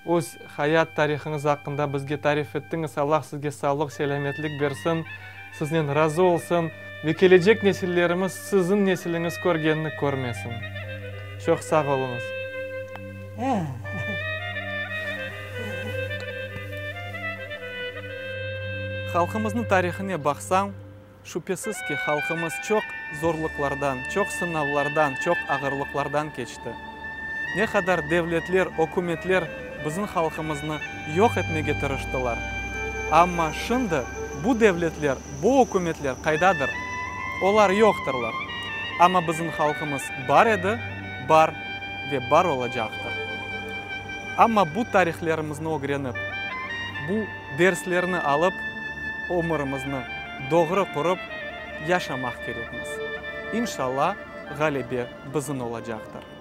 öz hayat tarihıñız aqqında bizge tarif ettiñiz. Allah sizge sağlıq, selâmetlik bersin, siznen razı olsun ve kelecek nesillerimiz siziñ nesiliñiz körgenini körmesin. Çoq sağ oluñız. Halqımıznıñ tarihine baqsañ, Şübhesiz ki, halqımız çoq zorluqlardan, çoq sınavlardan, çoq ağırlıqlardan keçti. Ne qadar devletler, ükümetler bizim halqımıznı yoq etmege tırıştılar. Amma şimdi bu devletler, bu ükümetler qaydadır? Olar yoqtırlar. Amma bizim halqımız bar edi, bar ve bar olacaqtır. Amma bu tarihlerimizni ögrenip, bu derslerni alıp, ömürimizni doğru qurıp yaşamaq kerekmiz. İnşalla, ğalebe bizim olacaqtır.